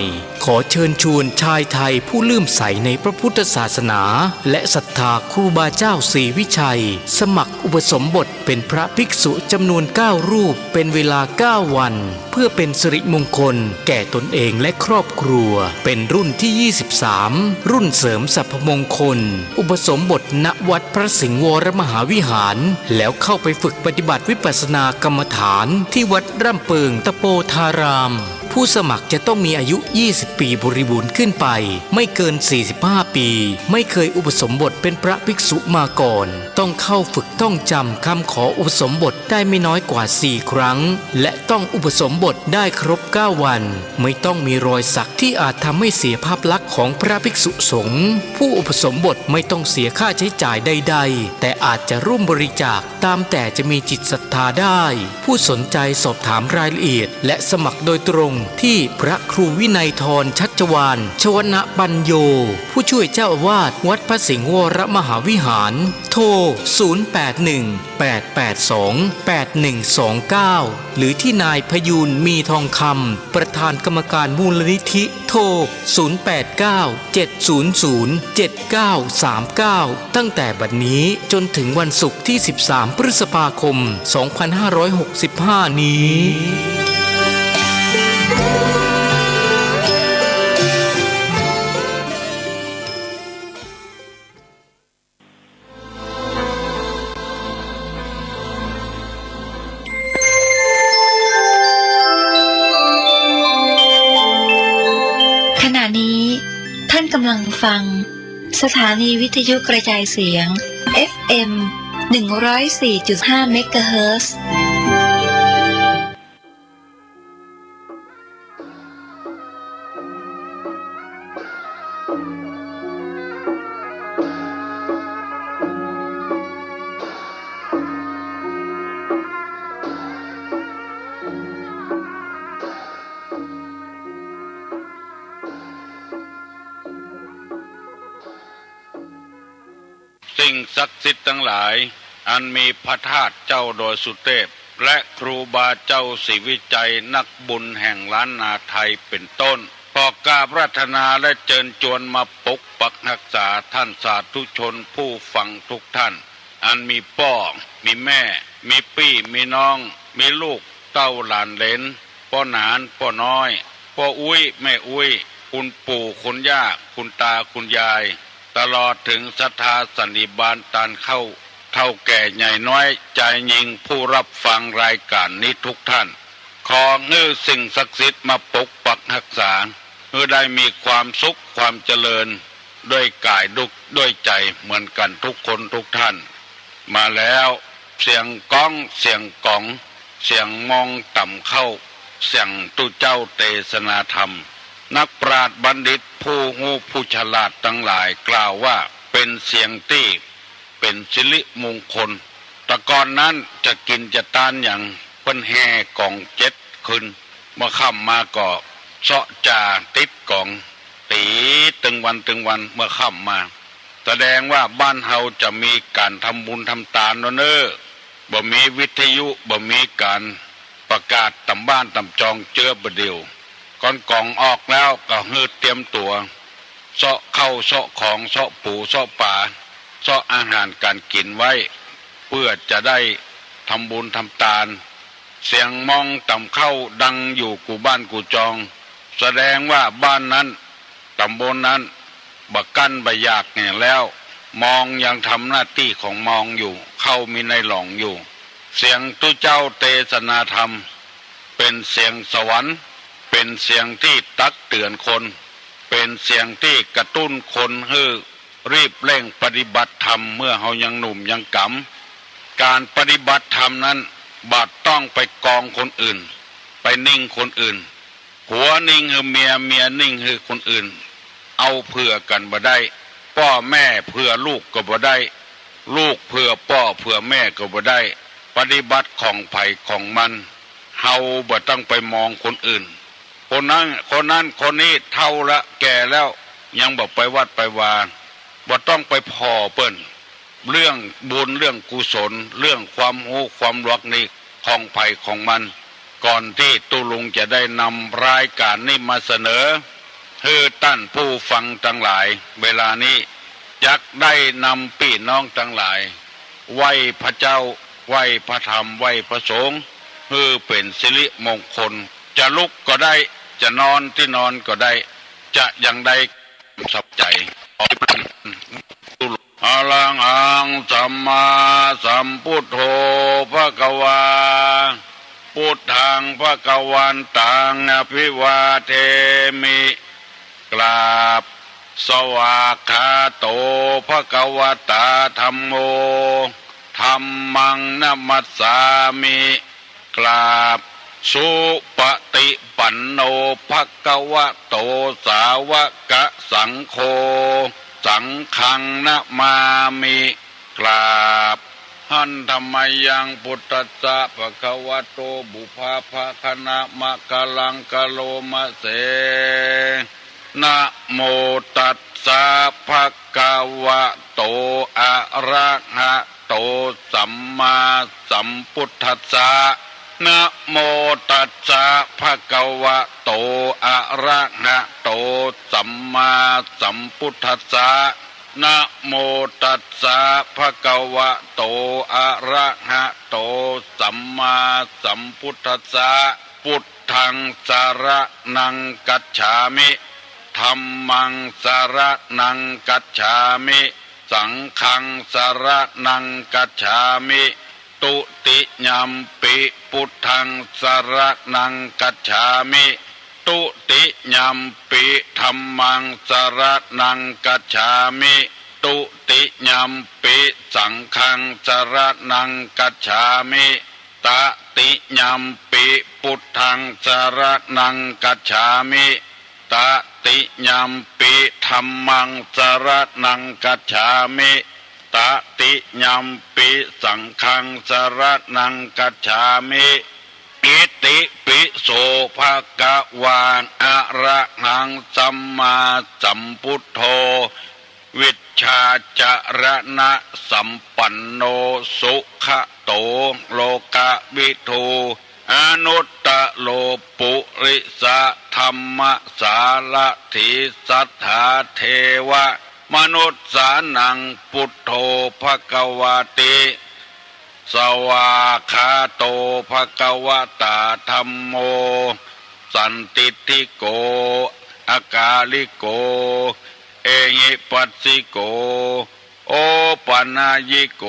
ขอเชิญชวนชายไทยผู้เลื่อมใสในพระพุทธศาสนา และศรัทธาครูบาเจ้าศรีวิชัย สมัครอุปสมบทเป็นพระภิกษุจำนวนเก้ารูป เป็นเวลาเก้าวัน เพื่อเป็นสิริมงคลแก่ตนเองและครอบครัว เป็นรุ่นที่ ยี่สิบสาม รุ่นเสริมสรรพมงคล อุปสมบทณวัดพระสิงห์วรมหาวิหาร แล้วเข้าไปฝึกปฏิบัติวิปัสสนากรรมฐานที่วัดร่ำเปิงตะโปธาราม ผู้สมัครจะต้องมีอายุ ยี่สิบ ปีบริบูรณ์ขึ้นไป ไม่เกิน สี่สิบห้า ปี ไม่เคยอุปสมบทเป็นพระภิกษุมาก่อน ต้องเข้าฝึกท่องจำคำขออุปสมบทได้ไม่น้อยกว่า สี่ ครั้ง และต้องอุปสมบทได้ครบ เก้า วัน ไม่ต้องมีรอยสักที่อาจทำให้เสียภาพลักษณ์ของพระภิกษุสงฆ์ ผู้อุปสมบทไม่ต้องเสียค่าใช้จ่ายใดๆ แต่อาจจะร่วมบริจาค ตามแต่จะมีจิตศรัทธาได้ ผู้สนใจสอบถามรายละเอียด และสมัครโดยตรงที่พระครูวินัยธร ชัชวาล ชวนะปัญโญ ผู้ช่วยเจ้าอาวาสวัดพระสิงห์วรมหาวิหาร โทร ศูนย์ แปด หนึ่ง แปด แปด สอง แปด หนึ่ง สอง เก้า หรือที่นายพยูน มีทองคำ ประธานกรรมการมูลนิธิ โทร ศูนย์ แปด เก้า เจ็ด ศูนย์ ศูนย์ เจ็ด เก้า สาม เก้า ตั้งแต่บัดนี้จนถึงวันศุกร์ที่ สิบสาม พฤษภาคม สองพันห้าร้อยหกสิบห้า นี้ ฟัง สถานีวิทยุกระจายเสียง เอฟเอ็ม หนึ่งร้อยสี่จุดห้า เมกะเฮิรตซ์ สิ่งศักดิ์สิทธิ์ทั้งหลาย อันมีพระธาตุเจ้าดอยสุเทพ และครูบาเจ้าศรีวิชัย นักบุญแห่งล้านนาไทยเป็นต้น ขอกราบอาราธนาและเจิญจวนมาปกปักฮักษาท่านสาธุชนผู้ฟังทุกท่าน อันมีป้อ มีแม่ มีปี้ มีน้อง มีลูกเต้าหลานเหลน ป้อหนาน ป้อน้อย ป้ออุ๊ย แม่อุ๊ย คุณปู่ คุณย่า คุณตา คุณยาย ตลอดเถิงศรัทธาสันนิบาตต้านเข้า เฒ่าแก่ใหญ่น้อย จายญิง ผู้ฮับฟังรายก๋านนี้ทุกท่าน ขอหื้อสิ่งศักดิ์สิทธิ์มาปกปักฮักษา หื้อได้มีความสุขความเจริญ ด้วยก๋ายดุกด้วยใจ๋เหมือนกั๋นทุกคนทุกท่าน มาแล้ว เสียงก๊อง เสียงก๋อง เสียงมองต่ำเข้า เสียงตุ๊เจ้าเตสนาธรรม นักปราชญ์บัณฑิตผู้ฮู้ผู้ฉลาดตังหลายกล่าวว่า เป๋นเสียงตี้เป๋นสิริมงคล แต่ก่อนนั้นจะกิ๋นจะตานหยัง เปิ้นแห่ก๋องเจ็ดคืน เมื่อค่ำมาก็เซาะจ่าติดก๋อง ตี๋ตึงวันตึงวัน เมื่อค่ำมา แสดงว่าบ้านเฮาจะมีก๋านทำบุญทำตานแล้วเน่อ บ่มีวิทยุ บ่มีก๋านประกาศต๋ามบ้านต๋ามจองเจื้อบ่าเดี่ยว ก้อนก๋องออกแล้วก็หื้อเตรียมตั๋ว เซาะข้าวเซาะของ เซาะปูเซาะป๋า เซาะอาหารก๋านกิ๋นไว้ เปื้อจะได้ทำบุญทำตาน เสียงมองต่ำเข้าดังอยู่กู้บ้านกู้จอง แสดงว่าบ้านนั้น ต๋ำบลนั้น บ่กั้นบ่อยากแหน่แล้ว มองยังทำหน้าตี้ของมองอยู่ เข้ามีในหลองอยู่ เสียงตุ๊เจ้าเตสนาธรรม เป๋นเสียงสวรรค์ เป๋นเสียงตี้ตักเตื๋อนคน เป๋นเสียงตี้กระตุ้นคนหื้อรีบเร่งปฏิบัติธรรมเมื่อเฮายังหนุ่มยังก๋ำ ก๋านปฏิบัติธรรมนั้นบ่ต้องไปกองคนอื่น ไปนิ่งคนอื่น ผัวนิ่งหื้อเมีย เมียนิ่งหื้อคนอื่น เอาเผื่อกั๋นบ่ได้ ป้อแม่เผื่อลูกก็บ่ได้ ลูกเผื่อป้อเผื่อแม่ก็บ่ได้ ปฏิบัติของใผของมัน เฮาบ่ต้องไปมองคนอื่น คนนั้น คนนั้น คนนี้เฒ่าละแก่แล้ว ยังบ่ไปวัดไปวา บ่ต้องไปผ่อเปิ้น เรื่องบุญเรื่องกุศล เรื่องความฮู้ความหลวกนี้ ของใผของมัน ก่อนตี้ตุ๊ลุงจะได้นำรายก๋านนี้มาเสนอ หื้อต้านผู้ฟังตังหลาย เวลานี้ จักได้นำปี้น้องตังหลาย ไหว้พระเจ้า ไหว้พระธรรม ไหว้พระสงฆ์ หื้อเป๋นสิริมงคล จะลุกก็ได้ จะนอนตี้นอนก็ได้ จะอย่างใดสบใจ๋ ขอให้มัน อะระหังสัมมาสัมพุทโธภะคะวา พุทธังภะคะวันตังอะภิวาเทมิ กราบ สวากขาโตภะคะวะตาธัมโม ธัมมังนะมัสสามิ กราบ สุปะติปันโนภะคะวะโต สาวะกะสังโฆ สังฆังนะมามิ กราบ หันธะมะยัง พุทธัสสะ ภะคะวะโต ปุพพะภะคะนะมะกะลังกะโลมะเส นะโมตัสสะ ภะคะวะโต อะระหะโต สัมมาสัมพุทธัสสะ นะโมตัสสะ ภะคะวะโต อะระหะโต สัมมาสัมพุทธัสสะ นะโมตัสสะ ภะคะวะโต อะระหะโต สัมมาสัมพุทธัสสะ พุทธังสะระณังกัจฉามิ ธัมมังสะระณังกัจฉามิ สังฆังสะระณังกัจฉามิ ตุติยัมปิพุทธังสะระณังกัจฉามิ ทุติยัมปิธัมมังสรณังคัจฉามิ ทุติยัมปิสังฆังสรณังคัจฉามิ ตติยัมปิพุทธังสรณังคัจฉามิ ตติยัมปิธัมมังสรณังคัจฉามิ ตติยัมปิสังฆังสรณังคัจฉามิ อิติปิโสภะคะวา อะระหังสัมมาสัมพุทโธ วิชชาจรณะสัมปันโน สุขะโต โลกะวิทู อนุตตะโร ปุริสะธัมมะสารถี สัทธาเทวะมนุสสานัง พุทโธภะคะวาติ สวากขาโตภะคะวะตาธัมโม สันทิฏฐิโก อะกาลิโก เอหิปัสสิโก โอปะนายยิโก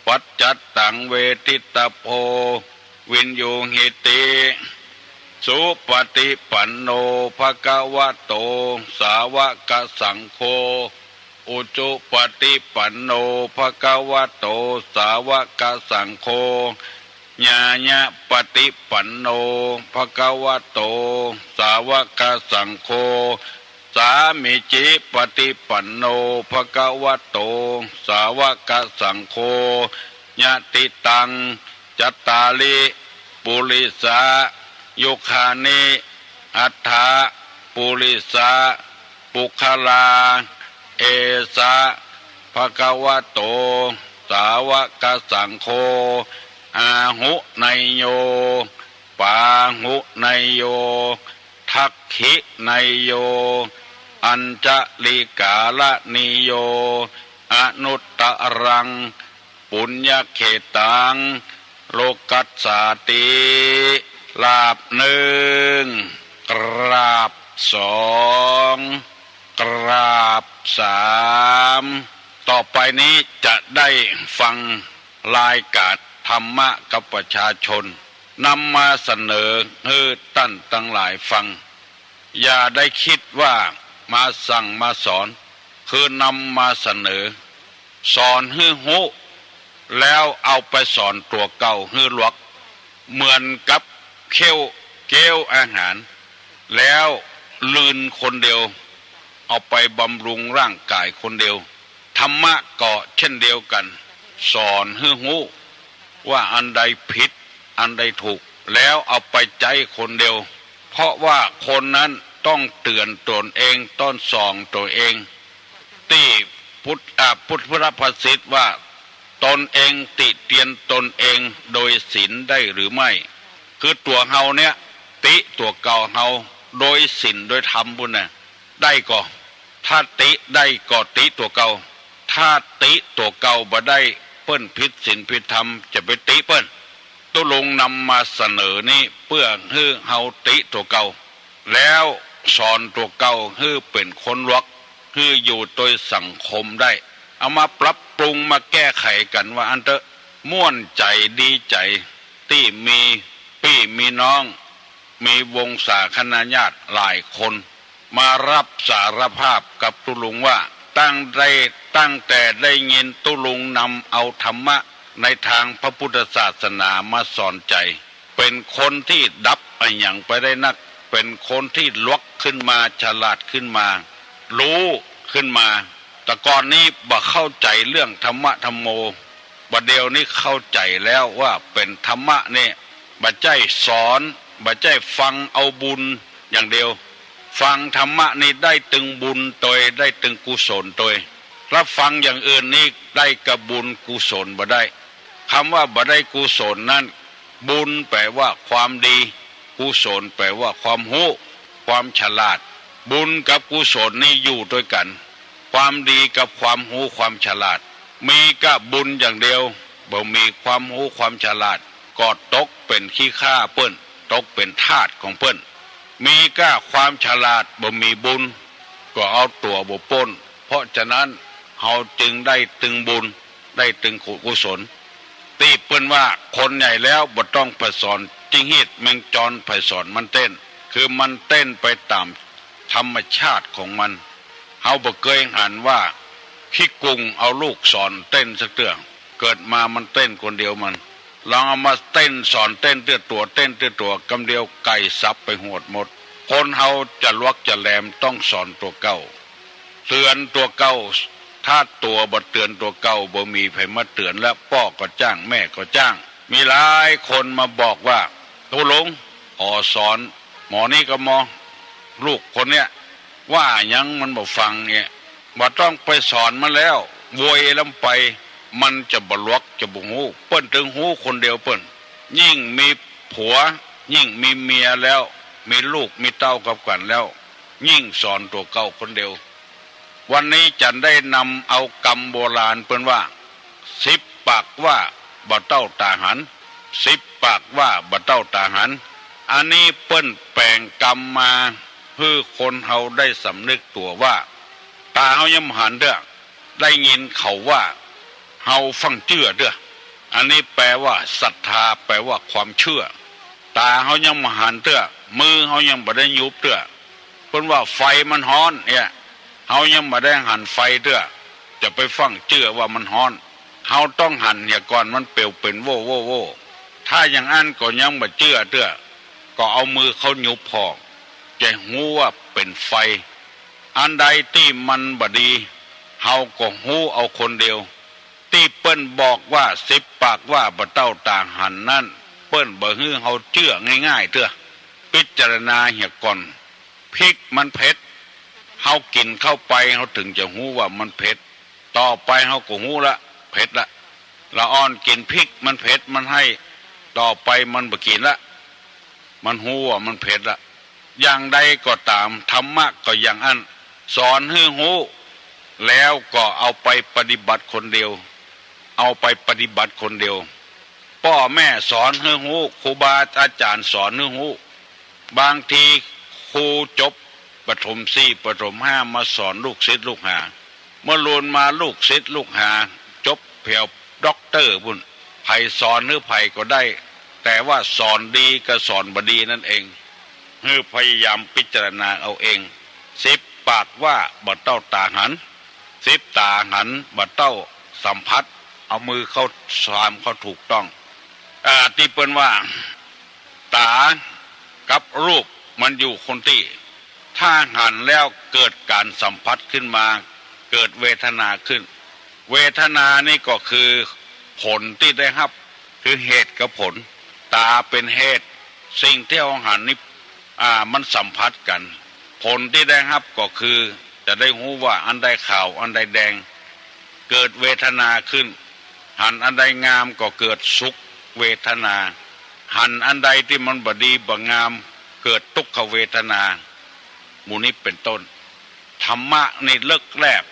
ปัจจัตตังเวทิตะโพ วินยูหิติ สุปะฏิปันโนภะคะวะโต สาวะกะสังโฆ อุจุปะฏิปันโนภะคะวะโต สาวะกะสังโฆ ญาญะปะฏิปันโนภะคะวะโต สาวะกะสังโฆ สามีจิปะฏิปันโนภะคะวะโต สาวะกะสังโฆ ยะติตัง จัตตาริ ปุริสา ยุคานิ อัฏฐะ ปุริสา ปุคคลา เอสะ ภะคะวะโต สาวะกะสังโฆ อาหุเนยโย ปาหุเนยโย ทักขิเนยโย อัญชะลีกาละนีโย อนุตตะรัง ปุญญะเขตัง โลกัสสาติ ลาบนึ่ง กราบสอง กราบสาม ต่อไปนี้จะได้ฟังรายการธรรมะกับประชาชน นำมาเสนอหื้อต้านตังหลายฟัง อย่าได้กึ๊ดว่ามาสั่งมาสอน คือนำมาเสนอ สอนหื้อฮู้ แล้วเอาไปสอนตั๋วเก่าหื้อหลวก เหมือนกับเคี้ยวเก๊วอาหาร แล้วลืนคนเดียว เอาไปบำรุงร่างก๋ายคนเดียว ธรรมะก็เช่นเดียวกั๋น สอนหื้อฮู้ ว่าอันใดผิด อันใดถูก แล้วเอาไปใจ๊คนเดียว เพราะว่าคนนั้นต้องเตื๋อนตนเอง ต้องส่องตนเอง ตี้พุทธ อ่า พุทธ พุทธภาษิตว่า ตนเองติเตียนตนเองโดยศีลได้หรือไม่ คือตั๋วเฮาเนี่ย ติตั๋วเก่าเฮา โดยศีลโดยธรรมปู้นน่ะ ได้ก่อ ถ้าติได้ก็ติตั๋วเก่า ถ้าติตั๋วเก่าบ่ได้ เปิ้นผิดศีลผิดธรรม จะไปติเปิ้น ตุ๊ลุงนำมาเสนอนี้เปื้อหื้อเฮาติตั๋วเก่า แล้วสอนตั๋วเก่าหื้อเป๋นคนหลวก หื้ออยู่โตยสังคมได้ เอามาปรับปรุงมาแก้ไขกั๋นว่าอั้นเต๊อะ ม่วนใจ๋ดีใจ๋ ตี้มีปี้มีน้อง มีวงศาคณาญาติหลายคน มาฮับสารภาพกับตุ๊ลุงว่า ตั้งได้ ตั้งแต่ได้ยินตุ๊ลุงนำเอาธรรมะในตางพระพุทธศาสนามาสอนใจ๋ เป๋นคนตี้ดับอะหยังไปได้นัก เป๋นคนตี้หลวกขึ้นมา ฉลาดขึ้นมา ฮู้ขึ้นมา แต่ก่อนนี้บ่เข้าใจ๋เรื่องธรรมะธัมโม บ่าเดี่ยวนี้เข้าใจ๋แล้วว่าเป๋นธรรมะนี่ บ่ใจ้สอน บ่ใจ้ฟังเอาบุญอย่างเดียว ฟังธรรมะนี่ได้ตึงบุญตวย ได้ตึงกุศลตวย ถ้าฟังอย่างอื่นนี่ได้กะบุญกุศลบ่ได้ กำว่าบ่ได้กุศลนั้น บุญแป๋ว่าความดี กุศลแป๋ว่าความฮู้ ความฉลาด บุญกับกุศลนี่อยู่ตวยกั๋น ความดีกับความฮู้ความฉลาด มีกะบุญอย่างเดียว บ่มีความฮู้ความฉลาด ก็ตกเป๋นขี้ข้าเปิ้น ตกเป๋นทาสของเปิ้น มีกะความฉลาด บ่มีบุญ ก็เอาตั๋วบ่ป๊น เพราะฉะนั้นเฮาจึงได้ตึงบุญ ได้ตึงกุศล ตี้เปิ้นว่าคนใหญ่แล้วบ่ต้องใผสอน จิงฮีดแมงจอนใผสอนมันเต้น คือมันเต้นไปต๋ามธรรมชาติของมัน เฮาบ่เกยหันว่าขี้กุงเอาลูกสอนเต้นสักเตื้อ เกิดมามันเต้นคนเดียวมัน ลองเอามาเต้นสอนเต้นเตื้อตั๋ว เต้นเตื้อตั๋ว กำเดียวไก่สับไปหวดหมด คนเฮาจะหลวกจะแหลมต้องสอนตั๋วเก่า เตือนตั๋วเก่า ถ้าตั๋วบ่เตือนตั๋วเก่า บ่มีใผมาเตือน และป้อก็จ้าง แม่ก็จ้าง มีหลายคนมาบอกว่า ตุ๊ลุง ขอสอนหมอนี้กับหมอ ลูกคนเนี้ย ว่าหยังมันบ่ฟังเนี่ย บ่ต้องไปสอนมันแล้ว โวยลำไป มันจะบ่หลวก จะบ่ฮู้ เปิ้นตึงฮู้คนเดียวเปิ้น ยิ่งมีผัว ยิ่งมีเมียแล้ว มีลูกมีเต้ากับกั๋นแล้ว ยิ่งสอนตั๋วเก่าคนเดียว วันนี้จันได้นำเอากำโบราณเปิ้นว่า สิบปากว่าบ่เต้าต๋าหัน สิบปากว่าบ่เต้าต๋าหัน อันนี้เปิ้นแป๋งกำมา หื้อคนเฮาได้สำนึกตั๋วว่า ต๋าเฮายังบ่หันเตื้อ ได้ยินเขาว่า เฮาฟั่งเจื้อเตื้อ อันนี้แปลว่าศรัทธา แปลว่าความเชื่อ ต๋าเฮายังบ่หันเตื้อ มือเฮายังบ่ได้หยุบเตื้อ เปิ้นว่าไฟมันฮ้อนเนี่ย เฮายังบ่ได้หันไฟเตื้อ จะไปฟั่งเจื้อว่ามันฮ้อน เฮาต้องหันเหียก่อนมันเปลวเป๋นโว่โว่โว่ ถ้าอย่างอั้นก็ยังบ่เจื้อเตื้อ ก็เอามือเข้าหยุบผ่อ จะฮู้ว่าเป๋นไฟ อันใดตี้มันบ่ดี เฮาก็ฮู้เอาคนเดียว ตี้เปิ้นบอกว่าสิบปากว่าบ่เต้าต๋าหันนั้น เปิ้นบ่หื้อเฮาเจื้อง่ายๆ เตื้อ พิจารณาเหียก่อน พริกมันเผ็ด เฮากิ๋นเข้าไป เฮาเถิงจะฮู้ว่ามันเผ็ด ต่อไปเฮาก็ฮู้ละ เผ็ดละ ละอ่อนกิ๋นพริกมันเผ็ด มันไห้ ต่อไปมันบ่กิ๋นละ มันฮู้ว่ามันเผ็ดละ อย่างใดก็ต๋าม ธรรมะก็อย่างอั้น สอนหื้อฮู้ แล้วก็เอาไปปฏิบัติคนเดียว เอาไปปฏิบัติคนเดียว ป้อแม่สอนหื้อฮู้ ครูบาอาจ๋ารย์สอนหื้อฮู้ บางทีครูจบประถมสี่ ประถมห้า มาสอนลูกศิษย์ลูกหา เมื่อลูนมาลูกศิษย์ลูกหา จบแผวด็อกเตอร์ปุ้น ใผสอนหื้อใผก็ได้ แต่ว่าสอนดีกับสอนบ่ดีนั่นเอง หื้อพยายามพิจารณาเอาเอง สิบปากว่าบ่เต้าต๋าหัน สิบต๋าหันบ่เต้าสัมผัส เอามือเข้าสามเข้าถูกต้อง อ่า ตี้เปิ้นว่า ต๋ากับรูปมันอยู่คนตี้ ถ้าหันแล้วเกิดก๋านสัมผัสขึ้นมา เกิดเวทนาขึ้น เวทนานี่ก็คือผลตี้ได้ฮับ คือเหตุกับผล ต๋าเป๋นเหตุ สิ่งตี้เฮาหันนี่ อ่า มันสัมผัสกั๋น ผลตี้ได้ฮับก็คือ จะได้ฮู้ว่าอันใดขาว อันใดแดง เกิดเวทนาขึ้น หันอันใดงามก็เกิดสุขเวทนา หันอันใดตี้มันบ่ดีบ่งาม เกิดตุ๊กขเวทนา หมู่นี้เป๋นต้น ธรรมะนี่เลิกแลบ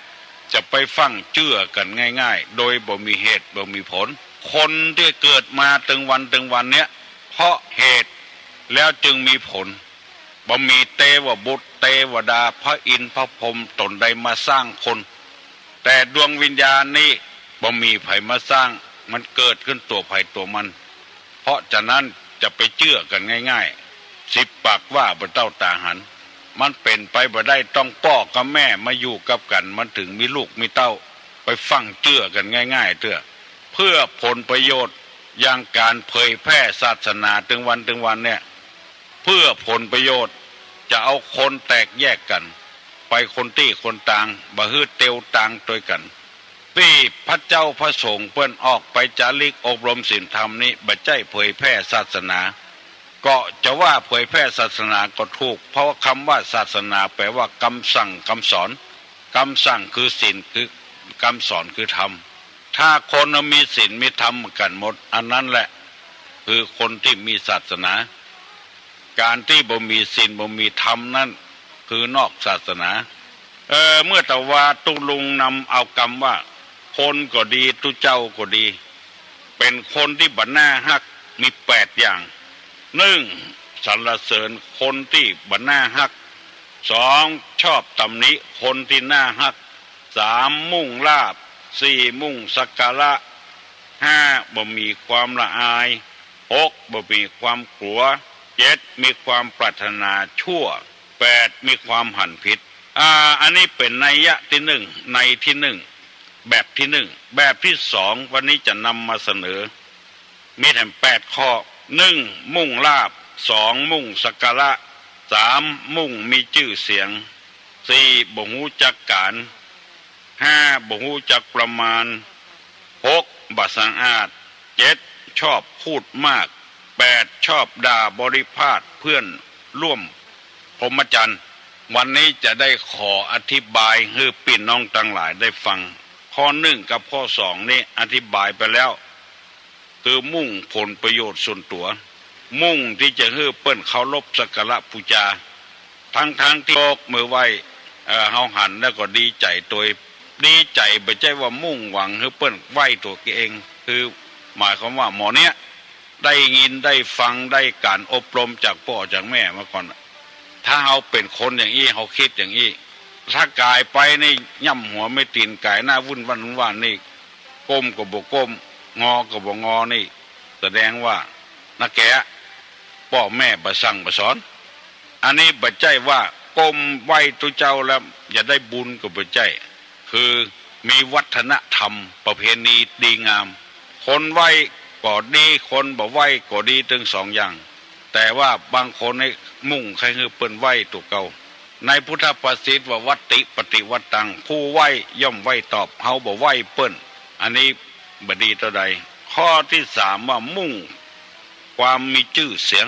จะไปฟั่งเจื้อกั๋นง่ายๆ โดยบ่มีเหตุบ่มีผล คนตี้เกิดมาตึงวันตึงวันเนี้ย เพราะเหตุแล้วจึงมีผล บ่มีเตวบุตรเตวดา พระอินทร์พระพรหมต๋นใดมาสร้างคน แต่ดวงวิญญาณนี้บ่มีใผมาสร้าง มันเกิดขึ้นตั๋วใผตั๋วมัน เพราะฉะนั้นจะไปเจื้อกั๋นง่ายๆ สิบปากว่าบ่เต้าต๋าหัน มันเป๋นไปบ่ได้ ต้องป้อกับแม่มาอยู่กับกั๋น มันเถิงมีลูกมีเต้า ไปฟั่งเจื้อกั๋นง่ายๆ เตื้อ เพื่อผลประโยชน์ อย่างก๋านเผยแพร่ศาสนาตึงวันตึงวันเนี่ย เพื่อผลประโยชน์ จะเอาคนแตกแยกกั๋น ไปคนตี้คนตาง บ่หื้อเตียวตางตวยกั๋น ตี้พระเจ้าพระสงฆ์เปิ้นออกไปจาริกอบรมศีลธรรมนี้ บ่ใจ้เผยแพร่ศาสนา ก็จะว่าเผยแพร่ศาสนาก็ถูก เพราะว่ากำว่าศาสนาแปลว่ากำสั่งกำสอน กำสั่งคือศีล คือกำสอนคือธรรม ถ้าคนมีศีลมีธรรมกั๋นหมด อันนั้นแหละคือคนตี้มีศาสนา ก๋านตี้บ่มีศีลบ่มีธรรมนั้น คือนอกศาสนา เออ เมื่อตะวาตุ๊ลุงนำเอากำว่า คนก็ดี ตุ๊เจ้าก็ดี เป๋นคนตี้บ่น่าฮัก มีแปดอย่าง นึ่ง สรรเสริญคนตี้บ่น่าฮัก สอง ชอบตำหนิคนตี้น่าฮัก สาม มุ่งลาภ สี่ มุ่งสักการะ ห้า บ่มีความละอาย หก บ่มีความกลัว เจ็ด มีความปรารถนาชั่ว แปด มีความหันผิด อ่า อันนี้เป๋นนัยยะตี้นึ่ง ในตี้นึ่ง แบบตี้นึ่ง แบบตี้สอง วันนี้จะนำมาเสนอ มีแถมแปดข้อ นึ่ง มุ่งลาภ สอง มุ่งสักการะ สาม มุ่งมีจื้อเสียง สี่ บ่ฮู้จักก๋าน ห้า บ่ฮู้จักประมาณ หก บ่สะอาด เจ็ด ชอบพูดมาก แปด ชอบด่าบริพาทเพื่อนร่วมพรหมจรรย์ วันนี้จะได้ขออธิบายหื้อปี้น้องตังหลายได้ฟัง ข้อนึ่งกับข้อสองนี้อธิบายไปแล้ว คือมุ่งผลประโยชน์ส่วนตั๋ว มุ่งตี้จะหื้อเปิ้นเคารพสักการะปู๋จา ตังๆ ตี้ยกมือไหว้ เอ่อ เฮาหันแล้วก็ดีใจ๋ตวย ดีใจ๋บ่ใจ้ว่ามุ่งหวังหื้อเปิ้นไหว้ตั๋วเอง คือหมายความว่าหมอเนี้ยได้ยินได้ฟังได้ก๋านอบรมจากป้อจากแม่มาก่อน ถ้าเฮาเป๋นคนอย่างอี้ เฮากึ๊ดอย่างอี้ ถ้ากายไปนี่ย่ำหัวไม่ตี๋นก๋ายหน้าวุ่นวันวุ่นวานนี่ ก้มก็บ่ก้ม งอก็บ่งอนี่ แสดงว่านาแก่ ป้อแม่บ่สั่งบ่สอน อันนี้บ่ใจ้ว่าก้มไหว้ตุ๊เจ้าแล้วจะได้บุญก็บ่ใจ้ คือมีวัฒนธรรมประเพณีดีงาม คนไหว้ก็ดี คนบ่ไหว้ก็ดี ตึงสองอย่าง แต่ว่าบางคนนี่มุ่งใค่หื้อเปิ้นไหว้ตั๋วเก่า ในพุทธภาษิตว่า วัตติปฏิวัตตัง ผู้ไหว้ย่อมไหว้ตอบ เฮาบ่ไหว้เปิ้น อันนี้บ่ดีเต้าใด ข้อตี้สามว่ามุ่งความมีจื้อเสียง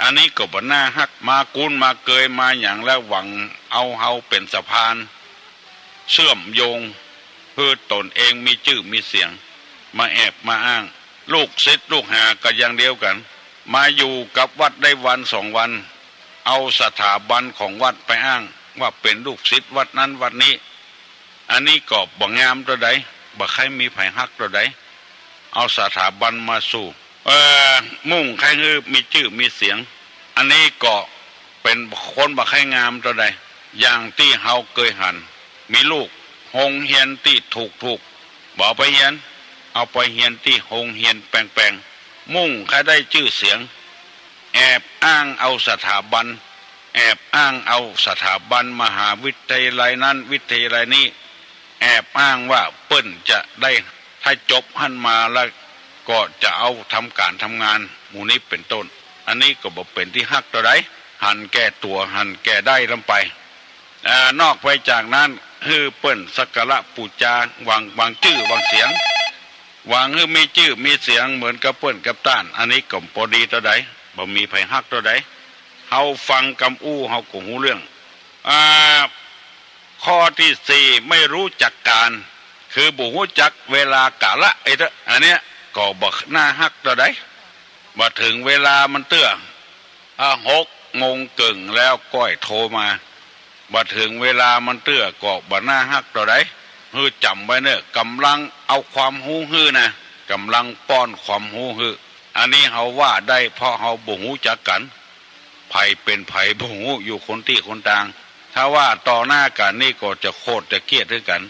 อันนี้ก็บ่น่าฮัก มากู้นมาเกยมาหยังแล้วหวังเอาเฮาเป๋นสะพานเชื่อมโยง หื้อต๋นเองมีจื้อมีเสียง มาแอบมาอ้าง ลูกศิษย์ลูกหาก็อย่างเดียวกั๋น มาอยู่กับวัดได้วันสองวัน เอาสถาบันของวัดไปอ้างว่าเป๋นลูกศิษย์วัดนั้นวัดนี้ อันนี้ก็บ่งามเต้าใด บ่ใค่มีใผฮักเต้าใด เอาสถาบันมาสู่ เอ่อ มุ่งใค่หื้อมีจื้อมีเสียง อันนี้ก็เป๋นคนบ่ใค่งามเต้าใด อย่างตี้เฮาเกยหัน มีลูกโฮงเฮียนตี้ถูกๆ บ่เอาไปเฮียน เอาไปเฮียนตี้โฮงเฮียนแปงๆ มุ่งใค่ได้จื้อเสียง แอบอ้างเอาสถาบัน แอบอ้างเอาสถาบันมหาวิทยาลัยนั้นวิทยาลัยนี้ แอบอ้างว่าเปิ้นจะได้ ถ้าจบหั้นมาแล้วก็จะเอาทำก๋านทำงาน หมู่นี้เป๋นต้น อันนี้ก็บ่เป๋นตี้ฮักเต้าใด หันแก่ตั๋ว หันแก่ได้ล้ำไป อ่า นอกไปจากนั้น หื้อเปิ้นสักการะปู๋จา หวัง หวังจื้อหวังเสียง หวังหื้อมีจื้อมีเสียงเหมือนกับเปิ้นกับต้าน อันนี้ก็บ่ดีเต้าใด บ่มีใผฮักเต้าใด เฮาฟังกำอู้เฮาก็ฮู้เรื่อง อ่า ข้อตี้สี่ ไม่รู้จักกาล คือบ่ฮู้จักเวลากาละ ไอ้เต๊อะ อันเนี้ยก็บ่น่าฮักเต้าใด บ่เถิงเวลามันเตื้อ อ่า หกโมงเกิ่งแล้วก้อยโทรมา บ่เถิงเวลามันเตื้อก็บ่น่าฮักเต้าใด หื้อจ๋ำไว้เน่อ ก่ำลังเอาความฮู้หื้อนะ ก่ำลังป้อนความฮู้หื้อ อันนี้เฮาว่าได้เพราะเฮาบ่ฮู้จักกั๋น ใผเป๋นใผบ่ฮู้ อยู่คนตี้คนตาง ถ้าว่าต่อหน้ากั๋นนี่ก็จะโขดจะเคียดหื้อกั๋น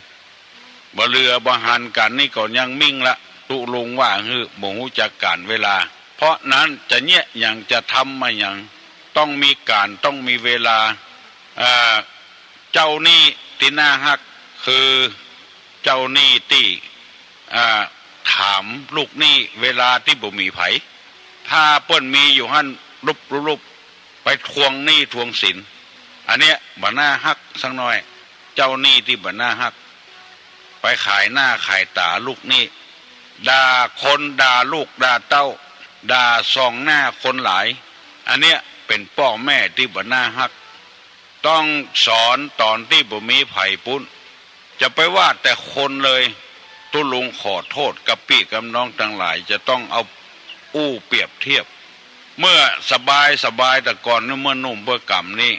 บ่เหลือบ่หันกั๋นนี่ก็ยังมิ่งละ ตุ๊ลุงว่าหื้อบ่ฮู้จักก๋าลเวลา เพราะนั้นจะเยียะหยังจะทำมาหยัง ต้องมีก๋าล ต้องมีเวลา อ่า เจ้าหนี้ตี้น่าฮัก คือเจ้าหนี้ตี้ อ่า ถามลูกหนี้เวลาตี้บ่มีใผ ถ้าเปิ้นมีอยู่หั้นลุบๆ ไปทวงหนี้ทวงสิน อันเนี้ยบ่น่าฮักสักหน้อย เจ้าหนี้ตี้บ่น่าฮัก ไปขายหน้าขายต๋าลูกหนี้ ด่าคนด่าลูกด่าเต้า ด่าส่องหน้าคนหลาย อันเนี้ยเป๋นป้อแม่ตี้บ่น่าฮัก ต้องสอนต๋อนตี้บ่มีใผปู๊น จะไปว่าแต่คนเลย ตุ๊ลุงขอโต้ษกับปี้กับน้องตังหลาย จะต้องเอาอู้เปรียบเทียบ เมื่อสบายสบายแต่ก่อนนี่ เมื่อหนุ่มเมื่อก่ำนี่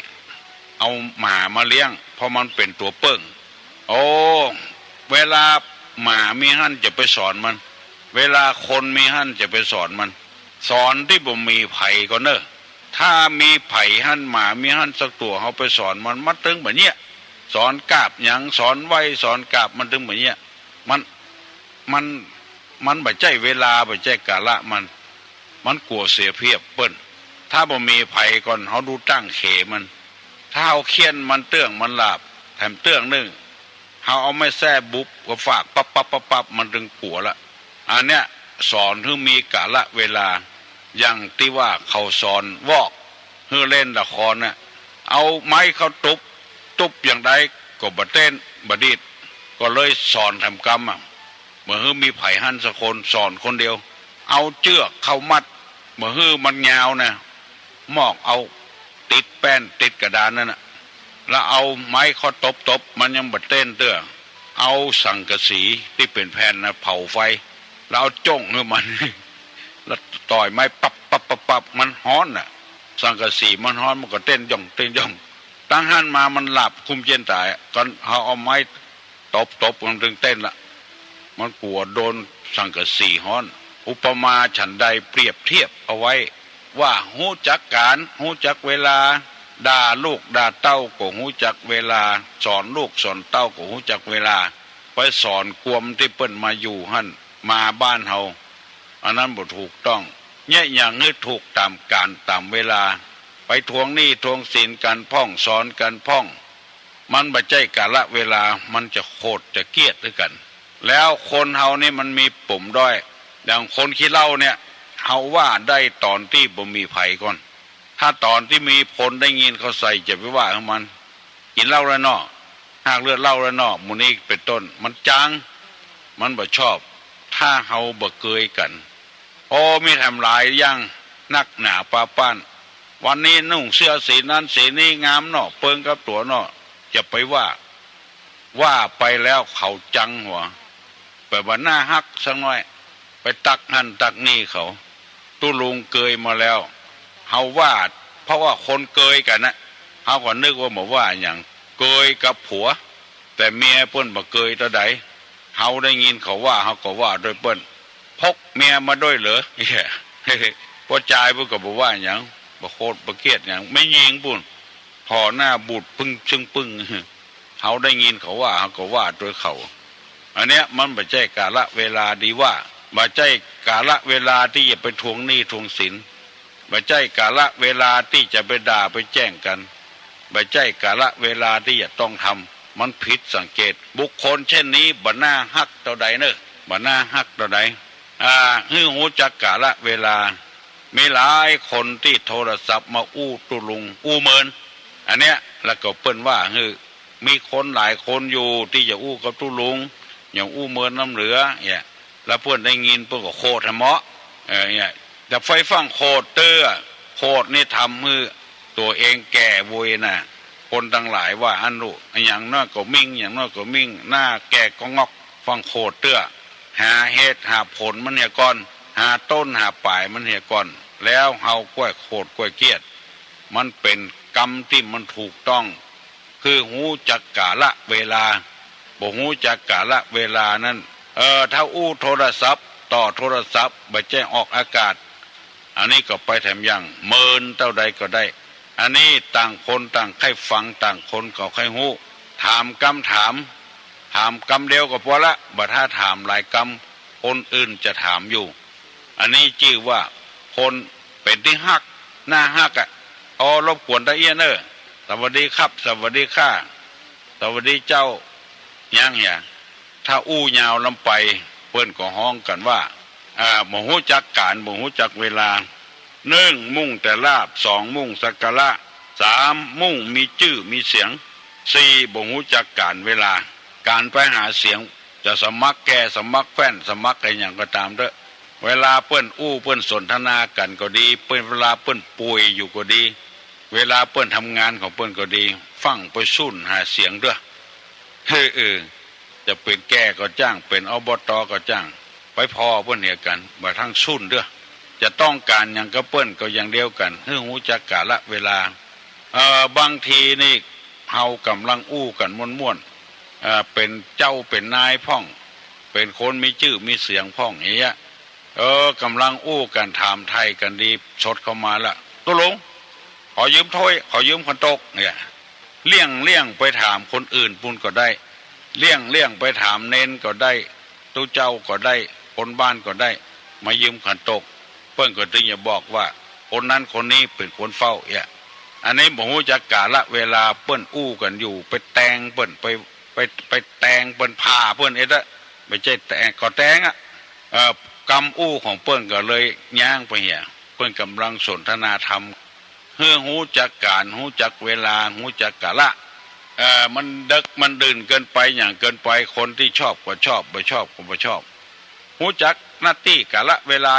เอาหมามาเลี้ยง เพราะมันเป๋นตั๋วเปิ้ง โอ้ เวลาหมามีหั้นจะไปสอนมัน เวลาคนมีหั้นจะไปสอนมัน สอนตี้บ่มีใผก่อนเน่อ ถ้ามีใผหั้น หมามีหั้นสักตั๋ว เฮาไปสอนมัน มันตึงบ่เยียะ สอนกาบหยัง สอนไหว้ สอนกาบ มันตึงบ่เยียะ มัน มัน มันบ่ใจ้เวลา บ่ใจ้กาละมัน มันกั๋วเสียเปรียบเปิ้น ถ้าบ่มีใผก่อน เฮาดูตั้งเขมัน ถ้าเฮาเฆี่ยนมันเตื้องมันหลาบ แถมเตื้องนึ่ง เฮาเอาไม้แส้บุบก็ฟากปั๊บปั๊บปั๊บปั๊บ มันตึงกั๋วละ อันเนี้ยสอนหื้อมีกาละเวลา อย่างตี้ว่าเขาสอนวอก หื้อเล่นละครน่ะ เอาไม้เข้าตุ๊บ ตุ๊บอย่างใดก็บ่เต้น บ่ดีด ก็เลยสอนแถมกำอะ บ่หื้อมีใผหั้นสักคน สอนคนเดียว เอาเจื้อกเข้ามัด บ่หื้อมันยาวนะ มอกเอาติดแป้นติดกระดานนั่นน่ะ แล้วเอาไม้เข้าตบๆ มันยังบ่เต้นเตื้อ เอาสังกะสีตี้เป๋นแผ่นน่ะเผาไฟ แล้วเอาจ้งหื้อมัน แล้วต่อยไม้ปั๊บปั๊บปั๊บปั๊บ มันฮ้อนน่ะ สังกะสีมันฮ้อน มันก็เต้นย่องเต้นย่อง ตั้งหั้นมามันหลับคุ้มเย็นต๋าย ก่อนเฮาเอาไม้ตบๆ มันตึงเต้นละ มันกั๋วโดนสังกะสีฮ้อน อุปมาฉันใดเปรียบเทียบเอาไว้ ว่าฮู้จักก๋าล ฮู้จักเวลา ด่าลูกด่าเต้าก็ฮู้จักเวลา สอนลูกสอนเต้าก็ฮู้จักเวลา ไปสอนกวมตี้เปิ้นมาอยู่หั้น มาบ้านเฮา อันนั้นบ่ถูกต้อง เยียะหยังหื้อถูกต๋ามก๋าลต๋ามเวลา ไปทวงหนี้ทวงสินกั๋นพ่อง สอนกั๋นพ่อง มันบ่ใจ้กาละเวลา มันจะโขดจะเกลียดหื้อกั๋น แล้วคนเฮานี่มันมีปุ่มด้อย อย่างคนขี้เหล้าเนี่ย เฮาว่าได้ต๋อนตี้บ่มีใผก่อน ถ้าต๋อนตี้มีคนได้ยินเขาใส่จะไปว่าหื้อมัน กิ๋นเหล้าแล้วเนาะ หากเลือดเหล้าแล้วเนาะ หมู่นี้เป๋นต้น มันจ๋าง มันบ่ชอบ ถ้าเฮาบ่เกยกั๋น โอ้ มีแถมหลายอย่างนักหนาปาป้าน วันนี้นุ่งเสื้อสีนั้นสีนี้งามเนาะ เปิงกับตั๋วเนาะ อย่าไปว่า ว่าไปแล้วเขาจังหัว ไปบ่น่าฮักสักหน้อย ไปตักหั้นตักนี่เขา ตุ๊ลุงเกยมาแล้ว เฮาว่า เพราะว่าคนเกยกั๋นนะ เฮาก็นึกว่าบ่ว่าหยัง เกยกับผัว แต่เมียเปิ้นบ่เกยเต้าใด เฮาได้ยินเขาว่า เฮาก็ว่าตวยเปิ้น พกเมียมาตวยเหรอ ป้อจายเปิ้นก็บ่ว่าหยัง บ่โขดบ่เกลียดหยัง แม่ญิงปุ้น ผ่อหน้าบูดปึ้งชึ่งปึ้ง เฮาได้ยินเขาว่า เฮาก็ว่าตวยเขา อันเนี้ยมันบ่ใจ้กาละเวลาดีว่า บ่ใจ้กาละเวลาตี้จะไปทวงหนี้ทวงสิน บ่ใจ้กาละเวลาตี้จะไปด่าไปแจ้งกั๋น บ่ใจ้กาละเวลาตี้จะต้องทำ มันผิดสังเกต บุคคลเช่นนี้บ่น่าฮักเต้าใดเน่อ บ่น่าฮักเต้าใด อ่า หื้อฮู้จักกาละเวลา มีหลายคนตี้โทรศัพท์มาอู้ตุ๊ลุง อู้เมิน อันเนี้ย แล้วก็เปิ้นว่าหื้อ มีคนหลายคนอยู่ตี้จะอู้กับตุ๊ลุง อย่างอู้เมินน้ำเหลือเนี่ย แล้วเปิ้นได้ยินเปิ้นก็โขดหื้อเหมาะ เออ เนี่ย จะไปฟั่งโขดเตื้อ โขดนี่ทำหื้อตั๋วเองแก่โวยน่ะ คนตังหลายว่าอั้นลูก อะหยังน้อยก็มิ่ง อะหยังน้อยก็มิ่ง หน้าแก่ก็งอก ฟั่งโขดเตื้อ หาเหตุหาผลมันเหียก่อน หาต้นหาป๋ายมันเหียก่อน แล้วเฮาก้วยโขดก้วยเกลียด มันเป๋นกรรมตี้มันถูกต้อง คือฮู้จักกาละเวลา บ่ฮู้จักกาละเวลานั้น เออ ถ้าอู้โทรศัพท์ ต่อโทรศัพท์ บ่ใจ้ออกอากาศ อันนี้ก็ไปแถมอย่าง เมินเต้าใดก็ได้ อันนี้ต่างคนต่างใค่ฟัง ต่างคนก็ใค่ฮู้ ถามกำถาม ถามกำเดียวก็ปอละ บ่ถ้าถามหลายกำ คนอื่นจะถามอยู่ อันนี้จื้อว่าคนเป๋นตี้ฮัก น่าฮักอะ อ้อ รบกวนตะเอี้ยเน่อ สวัสดีครับ สวัสดีค่ะ สวัสดีเจ้า ยังเหีย ถ้าอู้ยาวล้ำไป เปิ้นก็ฮ้องกั๋นว่า อ่า บ่ฮู้จักก๋าล บ่ฮู้จักเวลา นึ่ง มุ่งแต่ลาภ สอง มุ่งสักการะ สาม มุ่งมีจื้อมีเสียง สี่ บ่ฮู้จักก๋าลเวลา ก๋านไปหาเสียง จะสมัครแก่ สมัครแฟน สมัครอะหยังก็ต๋ามเต๊อะ เวลาเปิ้นอู้เปิ้นสนทนากั๋นก็ดี เปิ้น เวลาเปิ้นป่วยอยู่ก็ดี เวลาเปิ้นทำงานของเปิ้นก็ดี ฟั่งไปซุ่นหาเสียงเต๊อะ เฮ้อ เออ จะเป๋นแก่ก็จ้าง เป๋น อบต. ก็จ้าง ไปผ่อเปิ้นเหียกั๋น บ่าทั้งซุ่นเต๊อะ จะต้องก๋านหยังกับเปิ้นก็อย่างเดียวกั๋น หื้อฮู้จักกาละเวลา เอ่อ บางทีนี่ เฮาก่ำลังอู้กั๋นม่วนๆ เอ่อ เป๋นเจ้าเป๋นนายพ่อง เป๋นคนมีจื้อมีเสียงพ่องอย่างเงี้ย เออ ก่ำลังอู้กั๋น ถามไถ่กั๋นดี สดเข้ามาละ ตุ๊ลุง ขอยืมถ้วย ขอยืมขันโตก เนี่ย เลี่ยงเลี่ยงไปถามคนอื่นปู้นก็ได้ เลี่ยงเลี่ยงไปถามเณรก็ได้ ตุ๊เจ้าก็ได้ คนบ้านก็ได้ มายืมขันโตก เปิ้นก็ตึงจะบอกว่า คนนั้นคนนี้เป๋นคนเฝ้าเอี้ย อันนี้บ่ฮู้จักกาละเวลา เปิ้นอู้กั๋นอยู่ ไปแตงเปิ้น ไป ไป ไปแตงเปิ้น ผ่าเปิ้นเอ็ดอะ บ่ใจ้แตง ก็แตงอะ เอ่อ กำอู้ของเปิ้นก็เลยย้างไปเหีย เปิ้นก่ำลังสนทนาธรรม หื้อฮู้จักก๋าล ฮู้จักเวลา ฮู้จักกาละ เอ่อ มันเดิ็กมันดื่นเกินไป หยังเกินไป คนตี้ชอบก็ชอบ บ่ชอบก็บ่ชอบ ฮู้จักหน้าตี้กาละเวลา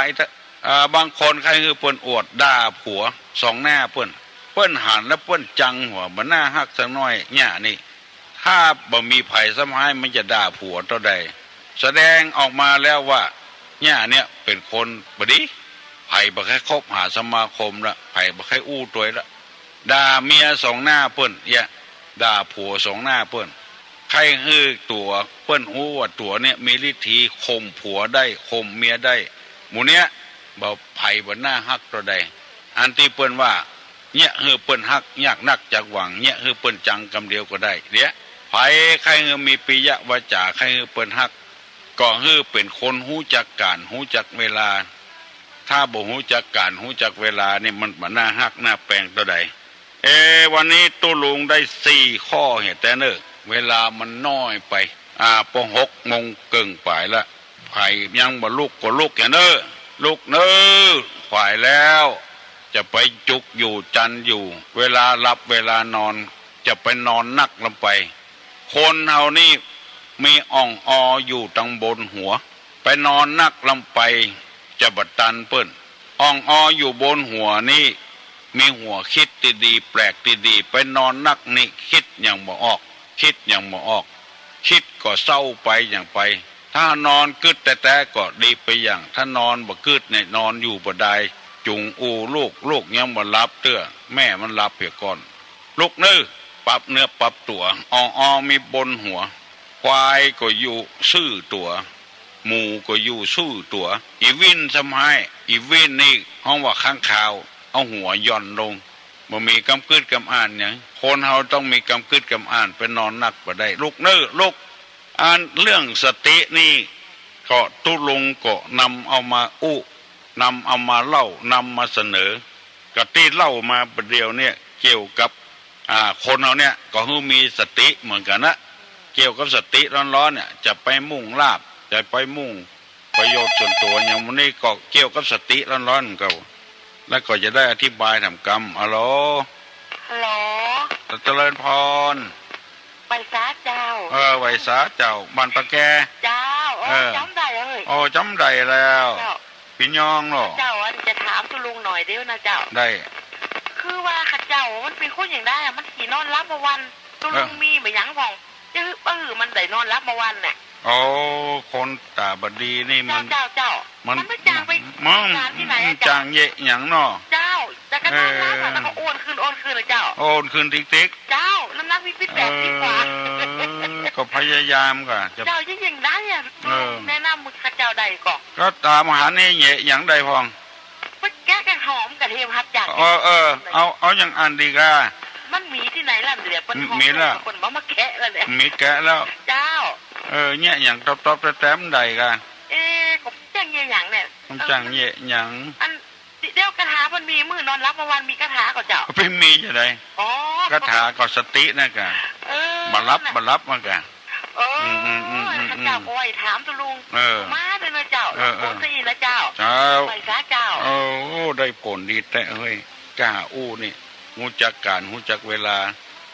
เอ่อ บางคนใค่หื้อเปิ้นอวดด่าผัว ส่องหน้าเปิ้น เปิ้นหันแล้วเปิ้นจังหัว บ่น่าฮักสักหน้อย เยียะนี่ ถ้าบ่มีใผซ้ำฮ้ายมันจะด่าผัวเต้าใด แสดงออกมาแล้วว่า เยียะเนี่ยเป๋นคนบ่ดี ใผบ่ใค่คบหาสมาคมละ ใผบ่ใค่อู้ตวยละ ด่าเมียส่องหน้าเปิ้นเยียะ ด่าผัวส่องหน้าเปิ้น ใค่หื้อตั๋วเปิ้นฮู้ว่าตั๋วเนี่ยมีฤทธีข่มผัวได้ ข่มเมียได้ หมู่เนี้ย บ่ ใผบ่น่าฮักเต้าใด อันตี้เปิ้นว่า เยียะหื้อเปิ้นฮัก ยากนักจักหวัง เยียะหื้อเปิ้นจังกำเดียวก็ได้ เยียะ ใผใค่หื้อมีปิยวาจ๋า ใค่หื้อเปิ้นฮัก ก็หื้อเป๋นคนฮู้จักก๋าล ฮู้จักเวลา ถ้าบ่ฮู้จักก๋าล ฮู้จักเวลานี่มันบ่น่าฮักน่าแปงเต้าใด เอ วันนี้ตุ๊ลุงได้สี่ข้อเหียแต๊เน่อ เวลามันน้อยไป อ่า ปอหกโมงเกิ่งป๋ายละ ใผยังบ่ลุกก็ลุกเหียเน่อ ลุกเน่อ ขวายแล้ว จะไปจุกอยู่จันอยู่ เวลาหลับเวลานอน จะไปนอนนักลำไป คนเฮานี่มีอ่องอออยู่ตังบนหัว ไปนอนนักลำไป จะบ่ตันเปิ้น อ่องอออยู่บนหัวนี่ มีหัวกึ๊ดตี้ดี แปลกตี้ดี ไปนอนนักนี่กึ๊ดหยังบ่ออก กึ๊ดหยังบ่ออก กึ๊ดก็เศร้าไปหยังไป ถ้านอนกึ๊ดแต๊ๆ ก็ดีไปอย่าง ถ้านอนบ่กึ๊ดเนี่ยนอนอยู่บ่ได้ จุงอู้ลูก ลูกยังบ่หลับเตื้อ แม่มันหลับเหียก่อน ลุกเน่อ ปรับเนื้อปรับตั๋ว อ่องออมีบนหัว ควายก็อยู่ซื่อตั๋ว หมูก็อยู่ซื่อตั๋ว อี่วิ้นซ้ำฮ้าย อี่วิ้นนี่ฮ้องว่าค้างคาว เอาหัวหย่อนลง บ่มีกำกึ๊ดกำอ่านหยัง คนเฮาต้องมีกำกึ๊ดกำอ่าน ไปนอนนักบ่ได้ ลุกเน่อ ลุก อันเรื่องสตินี่ ก็ตุ๊ลุงก็นำเอามาอู้ นำเอามาเล่า นำมาเสนอ ก็ตี้เล่ามาประเดี๋ยวเนี่ย เกี่ยวกับ อ่า คนเฮาเนี่ย ก็หื้อมีสติเหมือนกั๋นนะ เกี่ยวกับสติร้อนๆ เนี่ย จะไปมุ่งลาภ จะไปมุ่งประโยชน์ส่วนตั๋ว อย่างวันนี้ก็เกี่ยวกับสติร้อนๆ ก็ แล้วก็จะได้อธิบายถามกำ ฮัลโหล ฮัลโหล เจริญพร ไหว้สาเจ้า เออ ไหว้สาเจ้า บ้านปะแก เจ้า โอ้ เออ จ๋ำได้เอ้ย โอ้ จ๋ำได้แล้ว เจ้า ปิญญองเหรอ เจ้า อันจะถามตุ๊ลุงหน่อยเดียวนะเจ้า ได้ คือว่าข้าเจ้ามันเป๋นคนอย่างใดอะ มันขี้นอนหลับบ่วัน ตุ๊ลุง เออ มีบ่หยังพ่อง จะหื้อ บ่หื้อมันได้นอนหลับบ่วันน่ะ โอ้ คนต๋าบ่ดีนี่มัน เจ้า เจ้า มัน มันบ่จ้างไป มัน การตี้ไหนอะเจ้า จ้างเยียะหยังเนาะ เจ้า แต่ก็นอนหลับอะ เออ แล้วก็โอนคืน โอนคืนนะเจ้า โอนคืนติ๊กๆ เจ้า น้ำหนักมีปิ๊ดแปดสิบกว่า เออ ก็พยายามก่อ จะ เจ้าจะอย่างใดอะ เออ แนะนำข้าเจ้าได้ก่อ ก็ต๋ามหานี่เยียะหยังได้พ่อง ไปแกะกะหอมกะเทียมครับจ้ะ เออ เออ เอา เอาอย่างอั้นดีกา มันมีตี้ไหนล่ะ เดี๋ยวเปิ้น มีแล้ว เปิ้นบ่มาแกะแล้วเนี่ย มีแกะแล้ว เจ้า เออ เยียะหยังตอบๆ แต๊ๆ มันได้กา เอ๊ะ ก็จ้างเยียะหยังเนี่ย มันจ้างเยียะหยัง อัน เดี๋ยวคาถาเปิ้นมี มื้อนอนหลับบ่วันมีคาถาก่อเจ้า เปิ้นมีจะใด อ๋อ คาถาก็สตินะกา เออ บ่หลับ บ่หลับมันกา เออ อืม อืม อืม อืม ข้าเจ้าก็ไหว้ถามตุ๊ลุง เออ มาเด้อนะเจ้า เออ เออ ขอบคุณซะอีกนะเจ้า เจ้า ไหว้สาเจ้า โอ้ ได้ผลดีแต๊เฮ้ย ก้าอู้นี่ ฮู้จักก๋าล ฮู้จักเวลา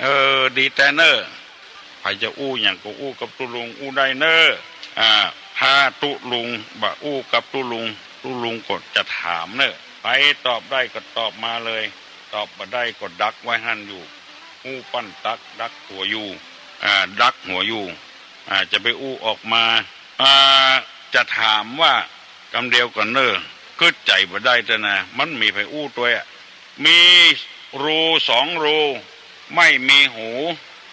เออ ดีแต๊เน่อ ใผจะอู้หยังก็อู้กับตุ๊ลุงอู้ได้เน่อ อ่า ถ้าตุ๊ลุงบ่อู้กับตุ๊ลุง ตุ๊ลุงก็จะถามเน่อ ใผตอบได้ก็ตอบมาเลย ตอบบ่ได้ก็ดักไว้หั้นอยู่ อู้ปั้นตั๊ก ดักหัวอยู่ อ่า ดักหัวอยู่ อ่า จะไปอู้ออกมา อ่า จะถามว่ากำเดียวก่อนเน่อ กึ๊ดใจ๋บ่ได้เต๊อะนะ มันมีใผอู้ตวยอะ มีรูสองรู ไม่มีหู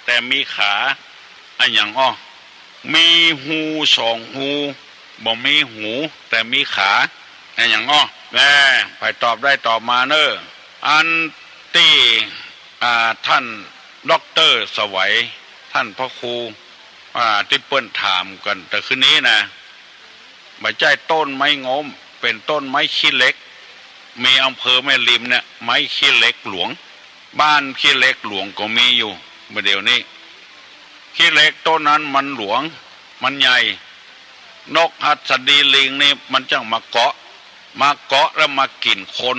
แต่มีขา อะหยังอ้อ มีฮูสองฮู บ่มีหู แต่มีขา อะหยังอ้อ แน่ ใผตอบได้ตอบมาเน่อ อันตี้ อ่า ท่านด็อกเตอร์สวัย ท่านพระครู อ่า ตี้เปิ้นถามกั๋นแต่คืนนี้นะ บ่ใจ้ต้นไม้งม เป๋นต้นไม้ขี้เหล็ก มีอำเภอแม่ริมเนี่ย ไม้ขี้เหล็กหลวง บ้านขี้เหล็กหลวงก็มีอยู่ บ่าเดี่ยวนี้ ขี้เหล็กต้นนั้นมันหลวง มันใหญ่ นกหัสดีลิงนี่มันจั่งมาเกาะ มาเกาะแล้วมากิ๋นคน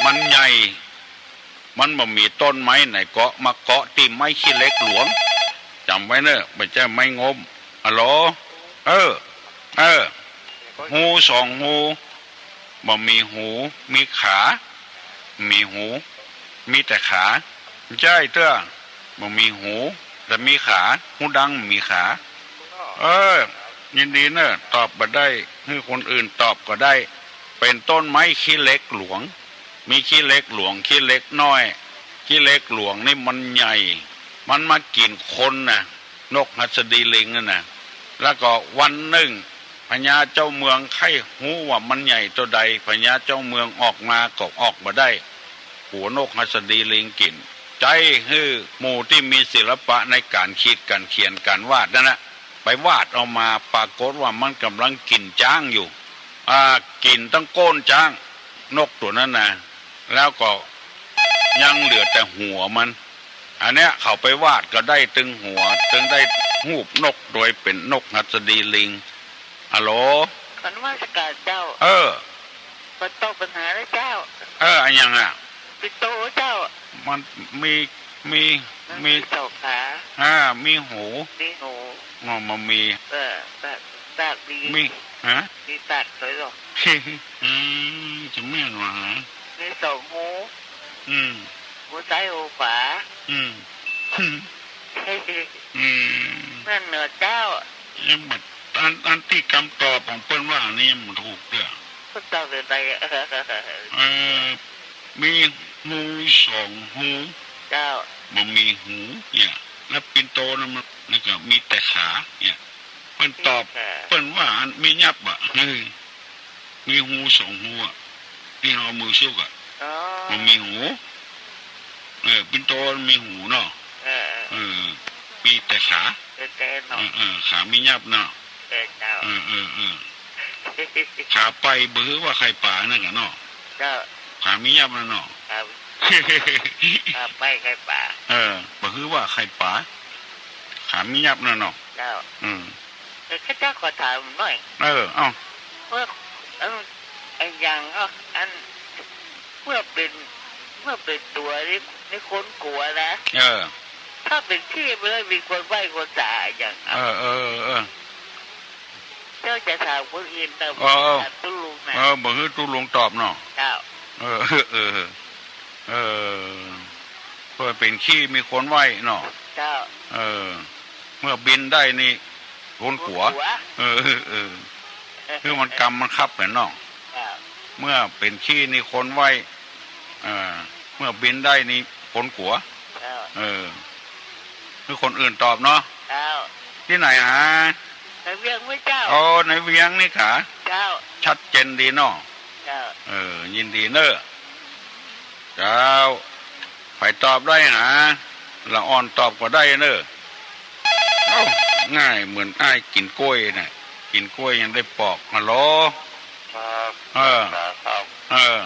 มันใหญ่ มันบ่มีต้นไม้ไหนเกาะ มาเกาะตี้ไม้ขี้เหล็กหลวง จ๋ำไว้เน่อ บ่ใจ้ไม้งม ฮัลโหล เออ เออ ฮูสองฮู บ่มีหู มีขา มีหู มีแต่ขา ใจ้เตื้อ บ่มีหู แต่มีขา ฮูดังมีขา เออ ยินดีเน่อ ตอบบ่ได้ หื้อคนอื่นตอบก็ได้ เป๋นต้นไม้ขี้เหล็กหลวง มีขี้เหล็กหลวง ขี้เหล็กน้อย ขี้เหล็กหลวงนี่มันใหญ่ มันมากิ๋นคนน่ะ นกหัสดีลิงนั่นน่ะ แล้วก็วันนึ่ง พญาเจ้าเมืองใค่ฮู้ว่ามันใหญ่เต้าใด พญาเจ้าเมืองออกมาก็ออกบ่ได้ กั๋วนกหัสดีลิงกิ๋น ใจ๊หื้อหมู่ตี้มีศิลปะในก๋านขีดก๋านเขียนก๋านวาดนั่นน่ะ ไปวาดเอามา ปรากฏว่ามันก่ำลังกิ๋นจ๊างอยู่ อ่า กิ๋นตึงก้นจ๊าง นกตั๋วนั้นน่ะ แล้วก็ยังเหลือแต่หัวมัน อันเนี้ยเขาไปวาดก็ได้ตึงหัว ตึงได้ฮูปนกโดยเป๋นนกหัสดีลิง ฮัลโหล ขอนมัสก๋านเจ้า เออ ขอตอบปัญหานะเจ้า เออ อะหยังอะ ปิ่นโตเจ้า มันมี มี มันมี มีสองขา อ่า มีหู มีหู อ๋อ มันมี เออ ปาก ปากมี มี ฮะ มีปากสวยหรอ อืม จะแม่นวะ มีสองหู อืม หูซ้ายหูขวา อืม อืม แม่นเน่อเจ้า เอ๊ะ มัน อัน อันตี้กำตอบของเปิ้นว่านี่มันถูกเตื้อ เปิ้นตอบแบบใดอะ เออ มีฮูสองฮู เจ้า บ่มีหู เนี่ย แล้วปิ่นโตนั้นมัน แล้วก็มีแต่ขา เนี่ย เปิ้นตอบ มีแต่ขา เปิ้นว่าอันมียับอะ เออ มีฮูสองฮูอะ ตี้เฮาเอามือซุกอะ อ๋อ บ่มีหู เออ ปิ่นโตมีหูเนาะ เออ เออ มีแต่ขา เออ แต่เนาะ เออ เออ ขามียับเนาะ เออ เจ้า เออ เออ เออ ขาไปบ่หื้อว่าไข่ป๋านั่นกะเนาะ เจ้า ขามียับนั่นเนาะ ครับ ขาไปไข่ป๋า เออ บ่หื้อว่าไข่ป๋า ขามียับนั่นเนาะ เจ้า อืม เออ ข้าเจ้าขอถามหน่อย เออ เอ้า เมื่อ เออ ไอ้อย่าง เอ้า อัน เมื่อเป๋น เมื่อเป๋นตั๋วนี่ นี่คนกั๋วนะ เออ ถ้าเป๋นขี้มันมีคนไหว้คนสาอย่าง เอ้า เออ เออ เออ เจ้าจะถามคนอื่น แต่ เออ ถามตุ๊ลุงนะ เออ บ่หื้อตุ๊ลุงตอบเนาะ เจ้า เออ เออ เออ เออ เปิ้นเป๋นขี้มีคนไหว้เนาะ เจ้า เออ เมื่อบินได้นี่ คนกั๋ว คนกั๋ว เออ เออ เออ คือมันกำมันคับแหละเนาะ เจ้า เมื่อเป๋นขี้นี่คนไหว้ เออ เมื่อบินได้นี่คนกั๋ว เจ้า เออ คือคนอื่นตอบเนาะ เจ้า ตี้ไหนหา ในเวียงไหมเจ้า อ๋อ ในเวียงนี่ขา เจ้า ชัดเจนดีเนาะ เจ้า เออ ยินดีเน่อ เจ้า ใผตอบได้หา ละอ่อนตอบก็ได้เน่อ เอ้า ง่ายเหมือนอ้ายกิ๋นก๊วยน่ะ กิ๋นก๊วยยังได้ปอก ฮัลโหล ครับ เออ ครับ เออ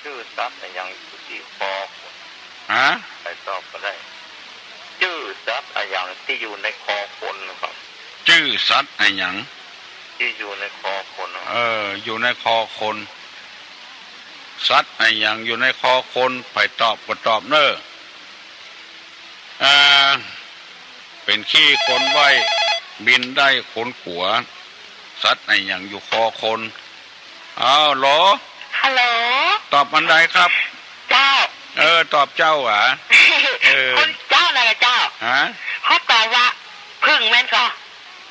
จื้อสัตว์อะหยังอยู่ตี้คอคน ฮะ ใผตอบก็ได้ จื้อสัตว์อะหยังตี้อยู่ในคอคนครับ จื้อสัตว์อะหยัง ตี้อยู่ในคอคนครับ เออ อยู่ในคอคน สัตว์อะหยังอยู่ในคอคน ใผตอบก็ตอบเน่อ อ่า เป๋นขี้คนไหว้ บินได้คนกั๋ว สัตว์อะหยังอยู่คอคน อ้าว ฮัลโหล ฮัลโหล ตอบอันใดครับ เจ้า เออ ตอบเจ้าหวา เออ คนเจ้าน่ะเจ้า ฮะ เขาตอบว่า ผึ้งแม่นก่อ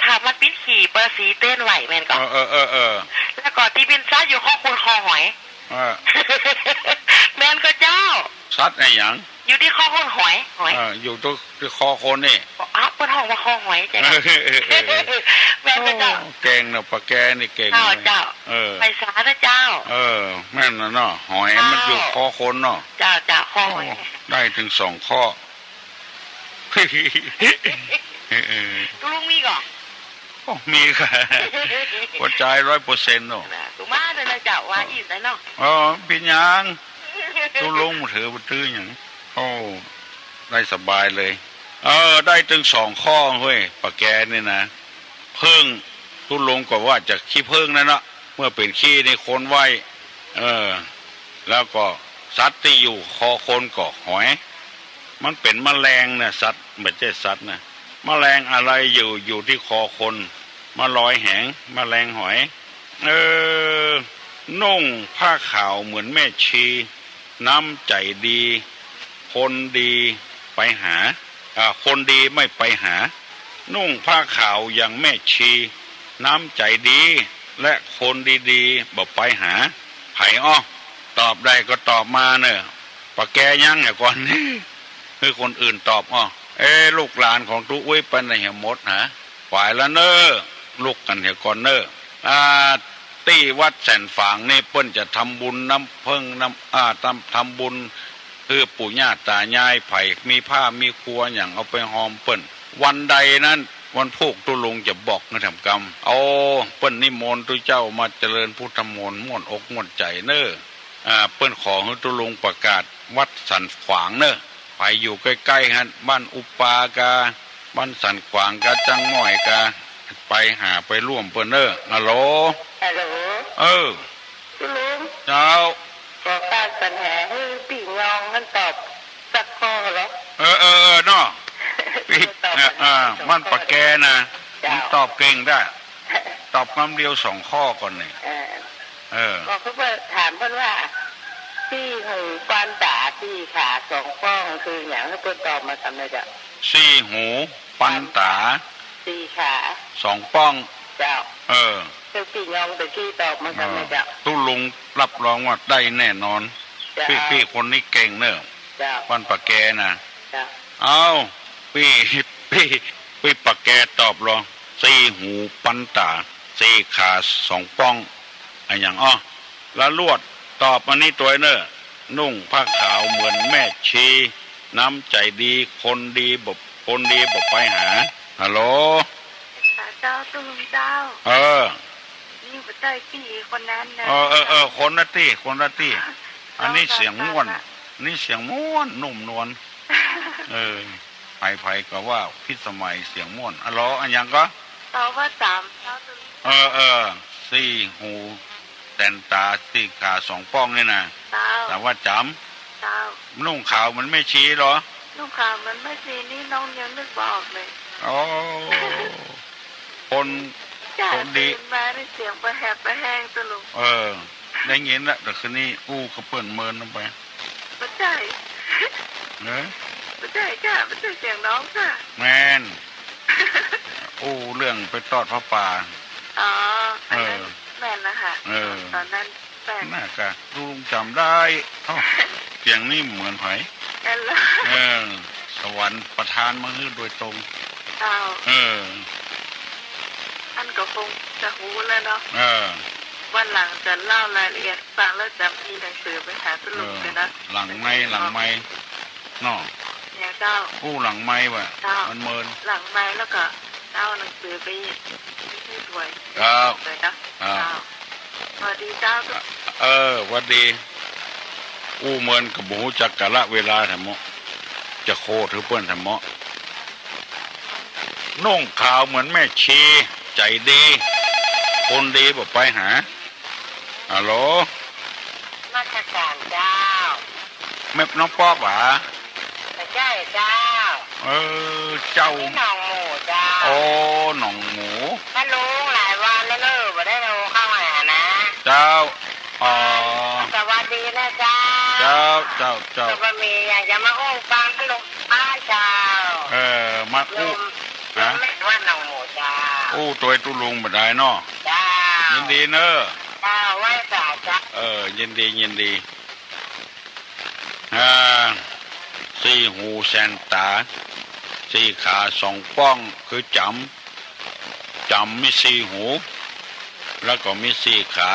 ถ้ามันปิ้นขี่เปิ้นสีเต้นไหวแม่นก่อ เออ เออ เออ เออ แล้วก็ตี้ปิ้นสัตว์อยู่คอคนคอหอย เออ แม่นก่อเจ้า สัตว์อะหยัง อยู่ตี้คอคนหอย หอย เออ อยู่ตี้ ตี้คอคนนี่ อ้าว เปิ้นฮ้องว่าคอหอยจ้ะ เออ เออ เออ เออ แม่นก่อเจ้า โอ้ เก่งเนาะ ป้าแกนี่เก่ง เจ้า เนาะ เจ้า เออ ไปสานะเจ้า เออ แม่นน่ะเนาะ หอยมันอยู่ เจ้า คอคนเนาะ เจ้า เจ้า คอหอย โอ้ ได้ตึงสองข้อ เออ เออ ตุ๊ลุงมีก่อ โอ้ มีค่ะ หัวใจร้อยเปอร์เซ็นต์เนาะ นะ สุมาเถอะนะเจ้า ว่าอี้แหละเนาะ อ๋อ เป๋นหยัง ตุ๊ลุงถือบ่าตื้อหยัง โอ้ ได้สบายเลย เออ ได้ตึงสองข้อเฮ้ย ปะแกนี่นะ เพิ่ง ตุ๊ลุงก็ว่าจะขี้เพิ่งนั่นเนาะ เมื่อเป๋นขี้นี่คนไหว้ เออ แล้วก็สัตว์ตี้อยู่คอคนก็หอย มันเป๋นแมลงนะ สัตว์ บ่ใจ้สัตว์นะ แมลงอะไรอยู่ อยู่ตี้คอคน มาลอยแหง แมลงหอย เออ นุ่งผ้าขาวเหมือนแม่ชี น้ำใจ๋ดี คนดีไปหา อ่า คนดีไม่ไปหา นุ่งผ้าขาวอย่างแม่ชี น้ำใจ๋ดี และคนดีๆ บ่ไปหา ใผอ้อ ตอบได้ก็ตอบมาเน่อ ปะแกยั้งเหียก่อน หื้อคนอื่นตอบอ้อ เอ๊ะ ลูกหลานของตุ๊อุ๊ยไปไหนเหียหมดหา ไปละเน่อ ลุกกั๋นเหียก่อนเน่อ อ่า ตี้วัดแสนฝางนี่เปิ้นจะทำบุญน้ำเพิ่งน้ำ อ่า ทำ ทำบุญ คือปู่ย่าต๋ายาย ใผมีผ้ามีครัวหยังเอาไปฮอมเปิ้น วันใดนั้น วันพูกตุ๊ลุงจะบอกหื้อแถมกำ เอา เปิ้นนิมนต์ตุ๊เจ้ามาเจริญพุทธมนต์ ม่วนอกม่วนใจ๋เน่อ อ่า เปิ้นขอหื้อตุ๊ลุงประกาศวัดสันขวางเน่อ ใผอยู่ใก้ๆ หั้น บ้านอุปากา บ้านสันขวางกา จังหม้อยกา ไปหาไปร่วมเปิ้นเน่อ ฮัลโหล ฮัลโหล เออ ตุ๊ลุง เจ้า ขอการปัญหาหื้อปี้ยองหั้นตอบสักข้อเหรอ เออ เออ เออ เนาะ ปี้ ตอบ เออ เออ มันปะแกนะ เจ้า มันตอบเก่งได้ ตอบกำเดียวสองข้อก่อนนี่ เออ เออ บอกเปิ้นว่า ถามเปิ้นว่า สี่หูปันต๋า สี่ขาสองป้อง คือหยัง หื้อเปิ้นตอบมากำเน่อเจ้า สี่หูปันต๋า สี่ขาสองป้อง เจ้า เออ หื้อปี้ยองตะกี้ตอบมากำเน่อเจ้า ตุ๊ลุงรับรองว่าได้แน่นอน เจ้า ปี้ ปี้คนนี้เก่งเน่อ เจ้า ปันปะแกนะ เจ้า เอา ปี้ ปี้ ปี้ปะแกตอบลอ สี่หูปันต๋า สี่ขาสองป้อง อะหยังอ้อ ละลวด ตอบอันนี้ตวยเน่อ นุ่งผ้าขาวเหมือนแม่ชี น้ำใจ๋ดี คนดีบ่ คนดีบ่ไปหา ฮัลโหล ค่ะ เจ้าตุ๊ลุงเจ้า เออ นี่บ่ใจ้ปี้คนนั้นนะ เออ เออ เออ คนละตี้ คนละตี้ อันนี้เสียงม่วน นี่เสียงม่วน นุ่มนวล เออ ใผๆ ก็ว่าพิสมัยเสียงม่วน อะหลอ อะหยังก็ ตอบว่าจ๋ำ เจ้าตุ๊ลุง เออ เออ สี่หูแสนต๋า สี่ขาสองป้องนี่นะ เจ้า แต่ว่าจ๋ำ เจ้า นุ่งขาวเหมือนแม่ชีเหรอ นุ่งขาวเหมือนแม่ชีนี่น้องยังนึกบ่ออกเลย โอ้ คน จ้ะ คนดี ตื่นมานี่เสียงปะแหบปะแห้งตุ๊ลุง เออ ได้ยินละ แต่คืนนี้อู้กับเปิ้นเมินลงไป บ่ใจ้ เนอะ บ่ใจ้จ้ะ บ่ใจ้เสียงน้องจ้ะ แม่น อู้เรื่องไปตอดผ้าป่า อ๋อ อันนั้น เออ แม่นละค่ะ เออ ต๋อนนั้นแม่น น่ากะตุ๊ลุงจ๋ำได้ เอ้า เสียงนี่เหมือนใผ แม่นละ เออ สวรรค์ประทานมาหื้อโดยตรง เจ้า เออ อันก็คงจะฮู้แล้วเนาะ เออ วันหลังจะเล่ารายละเอียดฟังแล้วจะมีหนังสือไปหาตุ๊ลุง เออ เลยนะ หลังไมค์ หลังไมค์เนาะ เนี่ยเจ้า อู้หลังไมค์ว่ะ เจ้า มันเมิน หลังไมค์แล้วก็เล่าหนังสือไปให้ด้วย ครับ เลยนะ ครับ เจ้า สวัสดีเจ้า เออ หวัดดี อู้เมินก็บ่ฮู้จักกาละเวลาแท้เมาะ จะโคตรหื้อเปิ้นแท้เมาะ นุ่งขาวเหมือนแม่ชี ใจ๋ดี คนดีบ่ไปหา ฮัลโหล นมัสการเจ้า แม่น้องป๊อปหวา บ่ใจ้เจ้า เออ เจ้า นี่หนองหมูเจ้า โอ้ หนองหมู มาลุงหลายวันแล้วเนอะ บ่ได้โทรเข้าหานะ เจ้า อ๋อ สวัสดีนะเจ้า เจ้า เจ้า เจ้า ก็บ่มีหยังจะมาอู้ฟังลุงป้าเจ้า เออ มาอู้ โยม ฮะ โยมแม่นวัดหนองหมูเจ้า อู้ตวยตุ๊ลุงบ่ได้เนาะ เจ้า ยินดีเนอะ เจ้า ไหว้สาเจ้า เออ ยินดี ยินดี อ่า สี่หูแสนต๋า สี่ขาสองป้อง คือจ๋ำ จ๋ำมีสี่หู แล้วก็มีสี่ขา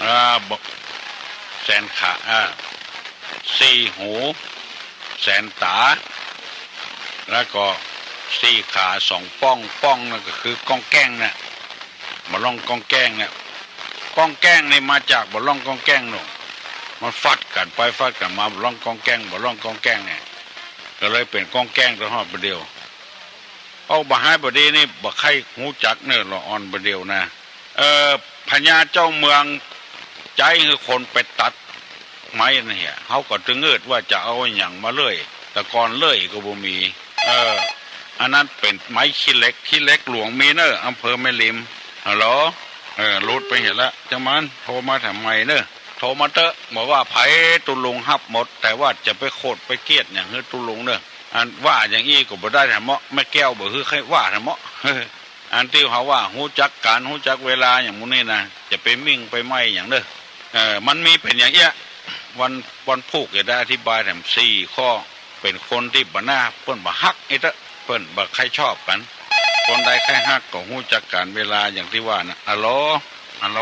อ่า บ่ แสนขา อ่า สี่หูแสนต๋า แล้วก็ สี่ขาสองป้อง ป้องนั่นก็คือก้องแก้งน่ะ บ่าล่องก้องแก้งเนี่ย ก้องแก้งนี่มาจากบ่าล่องก้องแก้งโน่น มันฟัดกั๋นไปฟัดกั๋นมา บ่าล่องก้องแก้ง บ่าล่องก้องแก้งเนี่ย ก็เลยเป๋นก้องแก้งตลอดบ่าเดี่ยว เอ้า บ่าฮ้ายบ่าดีนี่ บ่ใค่ฮู้จักเน่อ ละอ่อนบ่าเดี่ยวนะ เอ่อ พญาเจ้าเมืองใจ๊หื้อคนไปตัดไม้นั่นเหีย เฮาก็ตึงเอิ้นว่าจะเอาอะหยังมาเลื่อย แต่ก่อนเลื่อยก็บ่มี เออ อันนั้นเป๋นไม้ขี้เหล็ก ขี้เหล็กหลวงมีเน่อ อำเภอแม่ริม ฮัลโหล เออ หลุดไปเหียละ จ้างมัน โทรมาถามใหม่เน่อ โทรมาเต๊อะ บ่าว่าใผ ตุ๊ลุงฮับหมด แต่ว่าจะไปโขดไปเกลียดหยังหื้อตุ๊ลุงเน่อ อันว่าอย่างอี้ก็บ่ได้แหมเนาะ แม่แก้วบ่หื้อใค่ว่าแหมเนาะ อันตี้เฮาว่าฮู้จักก๋าล ฮู้จักเวลาอย่างหมู่นี้นะ จะไปมิ่งไปไม้หยังเน่อ เออ มันมีเป๋นอย่างเอี้ย วัน วันพูกจะได้อธิบายแถมสี่ข้อ เป๋นคนตี้บ่น่า เปิ้นบ่ฮักอี้เต๊อะ เปิ้นบ่ใค่ชอบกั๋น คนใดใค่ฮักก็ฮู้จักก๋าลเวลาอย่างตี้ว่าน่ะ ฮัลโหล ฮัลโหล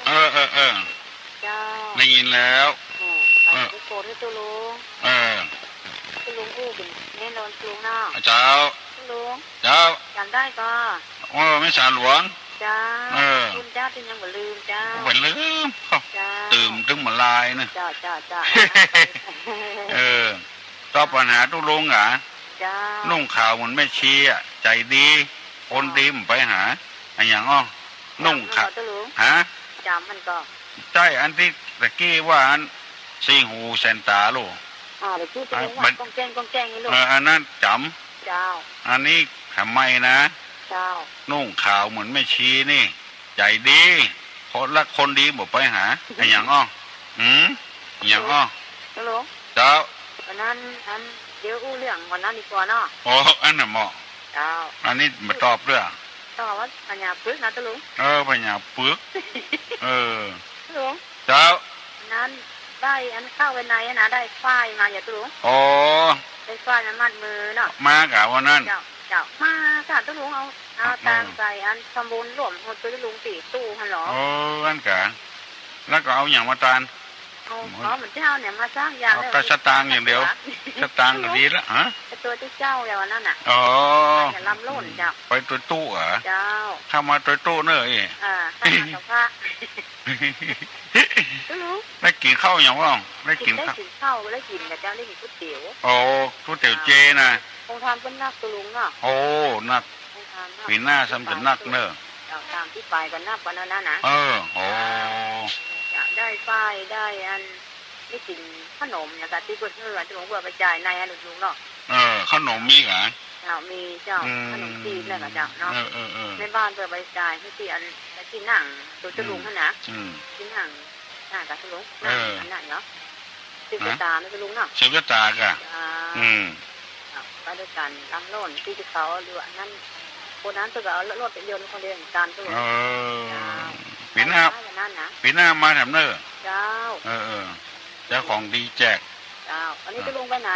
เออ เออ เออ เจ้า ได้ยินแล้ว อืม ไป เออ ไปโกรธตุ๊ลุง เออ ตุ๊ลุงอู้เป๋นแน่นอนตุ๊ลุงเนาะ เจ้า ตุ๊ลุง เจ้า จ๋ำได้ก่อ เออ แม่สาหลวง เจ้า เออ คุณเจ้าตี้ยังบ่ลืมเจ้า บ่ลืม เจ้า ตื่มตึงบ่าลายเน่อ เจ้า เจ้า เจ้า เออ ตอบปัญหาตุ๊ลุงหนา เจ้า นุ่งขาวเหมือนแม่ชีอะ ใจ๋ดี คนดีบ่ไปหา อะหยังอ้อ นุ่งขาว จ๋ำมันก่อตุ๊ลุง ฮะ จ๋ำมันก่อ ใจ้ อันตี้ตะกี้ว่าอัน สี่หูแสนต๋าลูก อ่า ตะกี้ตุ๊ลุงว่า อ่ะ มัน ก้องแก้ง ก้องแก้งนี่ลูก เออ อันนั้นจ๋ำ เจ้า อันนี้ถามใหม่นะ เจ้า นุ่งขาวเหมือนแม่ชีนี่ ใจ๋ดี คนละคนดีบ่ไปหา อะหยังอ้อ หืม อะหยังอ้อ ตุ๊ลุง เจ้า วันนั้น อัน เดี๋ยวอู้เรื่องวันนั้นดีกว่าเนาะ โอ้ อันน่ะเหมาะ เจ้า อันนี้มาตอบเตื้อ ตอบว่าพญาปึกนะตุ๊ลุง เออ พญาปึก เออ ตุ๊ลุง เจ้า วันนั้นได้อันเข้าไปในอะนะ ได้ฝ้ายมาอย่าตุ๊ลุง อ๋อ ได้ฝ้ายมามัดมือเนาะ มาก่าวันนั้น เจ้า เจ้า มาก่าตุ๊ลุง เอา เอา เออ ตามใจ๋อันทำบุญร่วมหัวตุ๊ลุงสี่ตู้หั้นเหรอ เออ อันก่า แล้วก็เอาหยังมาตาน เอา โอ้ย เอาเหมือนเจ้าเนี่ยมาสร้างอย่าง เอา เดียว แต่สตางค์อย่างเดียว สตางค์ก็ดีละ ฮะ ไอ้ตั๋วตี้เจ้าอย่างนั้นน่ะ อ๋อ อย่าลำโล่นเจ้า ไปตวยตู้เหรอ เจ้า เข้ามาตวยตู้เน่ออี้ อ่า เข้ามากับพระ ตุ๊ลุง ได้กิ๋นข้าวหยังบ้าง ได้กิ๋น ได้ ข้าว กิ๋นข้าว ได้กิ๋นกับเจ้า ได้กิ๋นก๋วยเตี๋ยว โอ้ ก๋วยเตี๋ยวเจนะ โฮงทานเปิ้นนักตุ๊ลุงเนาะ โอ้ นัก โฮงทานนัก ปี๋หน้าซ้ำจะนักเน่อ เจ้า ตามตี้ไปก็นับวันนั้นนะ เออ โอ้ เจ้า ได้ฝ้าย ได้อัน ได้กิ๋นขนมอย่างตี้เปิ้นหื้อ ตี้หลวงปู่ไปจ่ายในอะลูกๆเนาะ เออ ขนมมีก่า เจ้า มีเจ้า อืม ขนมจีนเนี่ยก่าเจ้าเนาะ เออ เออ เออ แม่บ้านเปิ้นไปจ่ายหื้อตี้อัน ตี้นั่ง ตั๋วตุ๊ลุงหั้นนะ อืม ตี้นั่ง อ่า กับตุ๊ลุง เออ นั่งอันนั้นเนาะ สืบจะต๋าเนาะตุ๊ลุงเนาะ สืบจะต๋าก่า เจ้า อืม เจ้า ไปตวยกั๋น ลำโล่น ตี้เขาเอาเรืออันนั้น คนนั้นเปิ้นก็เอารถไปยนต์คนเดียวกั๋นตุ๊ลุง เออ เจ้า ปี๋หน้า ไปอย่างนั้นนะ ปี๋หน้ามาแถมเน่อ เจ้า เออ เออ เจ้าของดีแจก เจ้า อันนี้ตุ๊ลุงไปไหน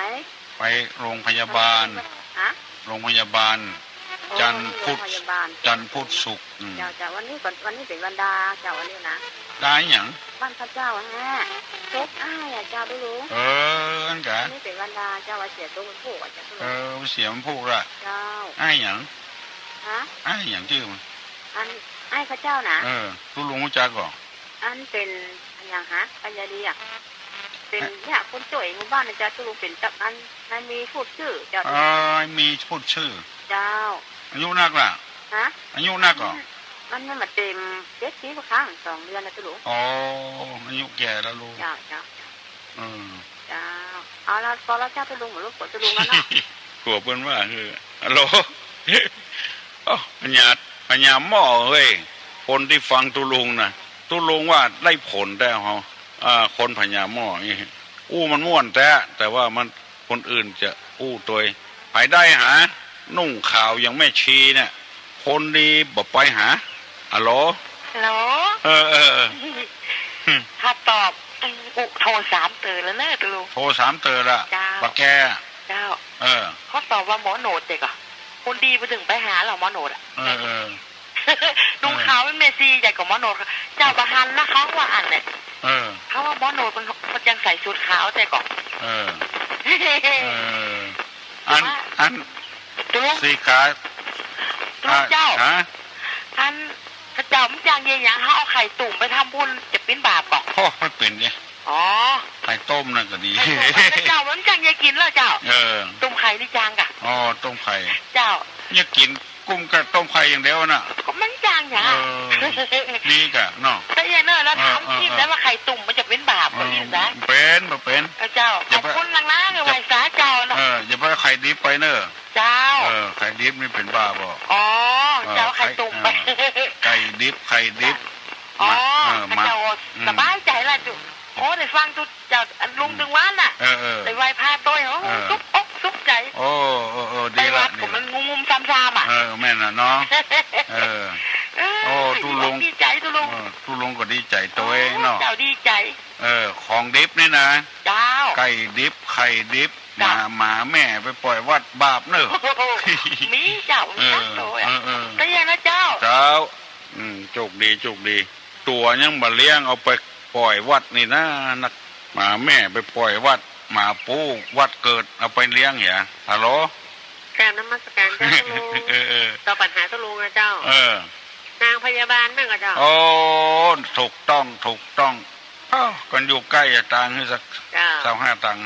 ไปโฮงพยาบาล ฮะ โฮงพยาบาล อ๋อ จันทร์พุธ โฮงพยาบาล จันทร์พุธศุกร์ อืม เจ้า เจ้า วันนี้ก่อน วันนี้เป๋นวันดา เจ้า วันนี้นะ ดาอะหยัง บ้านข้าเจ้าฮะ ศพอ้ายอะเจ้าตุ๊ลุง เออ อันก่า วันนี้เป๋นวันดา เจ้า ว่าเสียตั๋ววันพูกอะเจ้าตุ๊ลุง เออ เสียวันพูกละ เจ้า อ้ายหยัง ฮะ อ้ายหยังจื้อมัน อัน อ้ายข้าเจ้านะ เออ ตุ๊ลุงฮู้จักก่อ อันเป๋นอะหยังฮะ ปัญญาดีอะ เป๋น เอ๊ะ เนี่ย คนจ้วยหมู่บ้านนะเจ้าตุ๊ลุง เป๋นตับอัน นายมีพูดจื้อเจ้าตุ๊ลุง เออ มีพูดจื้อ เจ้า อายุนักละ ฮะ อายุนักก่อ มัน มันบ่เต็มเจ็ดสิบครั้ง สองเดือนนะตุ๊ลุง อ๋อ อายุแก่แล้วลูก เจ้า เจ้า เจ้า เออ เจ้า เอาละ พอแล้วเจ้าตุ๊ลุง บ่รบกวนตุ๊ลุงแล้วเนาะ กลัวเปิ้นว่า เออ ฮัลโหล โอ้ พญา พญาหม้อเฮ้ย คนตี้ฟังตุ๊ลุงนะ ตุ๊ลุงว่าได้ผลแต๊เฮา อ่า คนพญาหม้อนี่ อู้มันม่วนแต๊ แต่ว่ามัน คนอื่นจะอู้ตวย ใผได้หา นุ่งขาวอย่างแม่ชีเนี่ย คนดีบ่ไปหา ฮัลโหล ฮัลโหล เออ เออ เออ ข้าตอบ อุ โทรสามเตื้อแล้วเน่อตุ๊ลุง โทรสามเตื้อละ เจ้า บ่แก่ เจ้า เออ ข้าตอบว่าหมอโหนดเด็กอะ คนดีบ่ตึงไปหาหรอกหมอโหนดอะ เออ เออ นุ่งขาวเป็นแม่ชีใหญ่กว่าหมอโหนด เจ้าบ่หันนะ เขาว่าอันเนี่ย เออ เขาว่าหมอโหนดมัน มันยังใส่ชุดขาวแต่ก่อน เออ เออ อัน แต่ว่า อัน ตุ๊ลุง สี่ขา ลุงเจ้า อ่ะ ฮะ อัน ข้าเจ้ามันจ้างเยียะหยัง เฮาเอาไข่ตุ่มไปทำบุญจะเป๋นบาปบ่ โอ้ บ่เป๋นเยียะ อ๋อ ไข่ต้มนั่นก็ดี ไข่ต้ม ข้าเจ้ามันจ้างเยียะกิ๋นแล้วเจ้า เออ ต้มไข่นี่จ้างก่ะ อ๋อ ต้มไข่ เจ้า เยียะกิ๋น กุ้มกับต้มไข่อย่างเดียวน่ะ ก็มันจ้างหยัง เออ ดีก่ะเนาะ แต่เยียะเนอะ แล้ว เออ ถาม เออ อีก เออ แล้วว่าไข่ตุ่มมันจะเป๋นบาป เออ บ่อีกนะ เป๋น บ่เป๋น เออ เจ้า อย่าไป ขอบคุณนักนะ อย่า ไหว้สาเจ้าเนาะ เออ อย่าไปไข่ดิบไปเนอะ เจ้า เออ ไข่ดิบนี่เป๋นบาปบ่ อ๋อ เออ เจ้า ไข่ ไข่ตุ่ม เออ ไก่ดิบ ไข่ดิบ อ๋อ หมา เออ หมา ข้าเจ้า อืม สบายใจ๋ละจุ โอ้ ได้ฟังตุ๊เจ้า อันลุง อืม ตึงว่าน่ะ เออ เออ ได้ไหว้พระตวย โอ้ เออ สุขอกสุขใจ๋ โอ้ เออ เออ ดีละ ไปวัดก็ ดีละ มันงุมๆซ้ำๆ อ่ะ เออ แม่นน่ะเนาะ เออ เออ โอ้ ตุ๊ลุง ดีใจ๋ตุ๊ลุง เออ ตุ๊ลุงก็ดีใจ๋ตวยเนาะ โอ้ เจ้าดีใจ๋ เออ ของดิบนี่นะ เจ้า ไก่ดิบ ไข่ดิบ หมา เจ้า หมาแม่ไปป่อยวัดบาปเนอะ โอ้โห มีเจ้า มีนักโตอ่ะ เออ เออ เออ แต่อย่างนะเจ้า เจ้า อืม โชคดี โชคดี ตั๋วยังบ่เลี้ยง เอาไปป่อยวัดนี่นะ นัก หมาแม่ไปป่อยวัด หมาปูวัดเกิด เอาไปเลี้ยงเหีย ฮัลโหล กราบนมัสการเจ้าตุ๊ลุง เออ เออ ตอบปัญหาตุ๊ลุงนะเจ้า เออ นางพยาบาลนั่นก็เจ้า โอ้ ถูกต้อง ถูกต้อง เอ้า กันอยู่ใก้อะ ตังค์หื้อสัก เจ้า ซาวห้าตังค์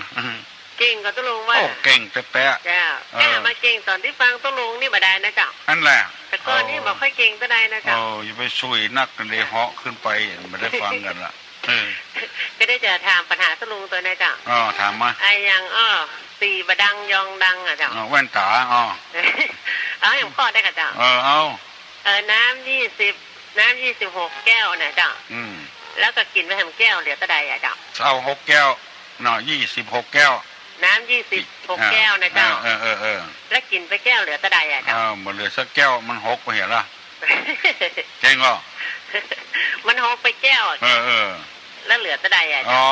เก่งก็ตุ๊ลุงว่า โอ้ เก่งแต๊ๆ เจ้า เออ กล้ามาเก่งต๋อนตี้ฟังตุ๊ลุงนี่บ่ได้นะเจ้า อั้นแหละ แต่ก่อนนี่ โอ้ บ่ค่อยเก่งเต้าใดนะเจ้า โอ้ อย่าไปซุยนัก กันเลย เจ้า เหาะขึ้นไป บ่ได้ฟังกั๋นละ เออ ก็ได้จะถามปัญหาตุ๊ลุงตวยนะเจ้า อ้อ ถามมา ไอ้อย่าง อ้อ สี่บ่ดังยองดังอะเจ้า อ้อ แว่นต๋า อ้อ เอาอย่างข้อได้ก่ะเจ้า เออ เอา เออ น้ำยี่สิบ น้ำยี่สิบหกแก้วน่ะเจ้า อืม แล้วก็กิ๋นไปแหมแก้วเหลือเต้าใดอะเจ้า เอาหกแก้วเนาะ ยี่สิบหกแก้ว น้ำยี่สิบหกแก้วน่ะเจ้า เออ เออ เออ เออ แล้วกิ๋นไปแก้วเหลือเต้าใดอะเจ้า เออ บ่เหลือสักแก้ว มันหกไปเหียละ เก่งก่อ มันหกไปแก้วอะ เออ เออ แล้วเหลือเต้าใดอะเจ้า อ๋อ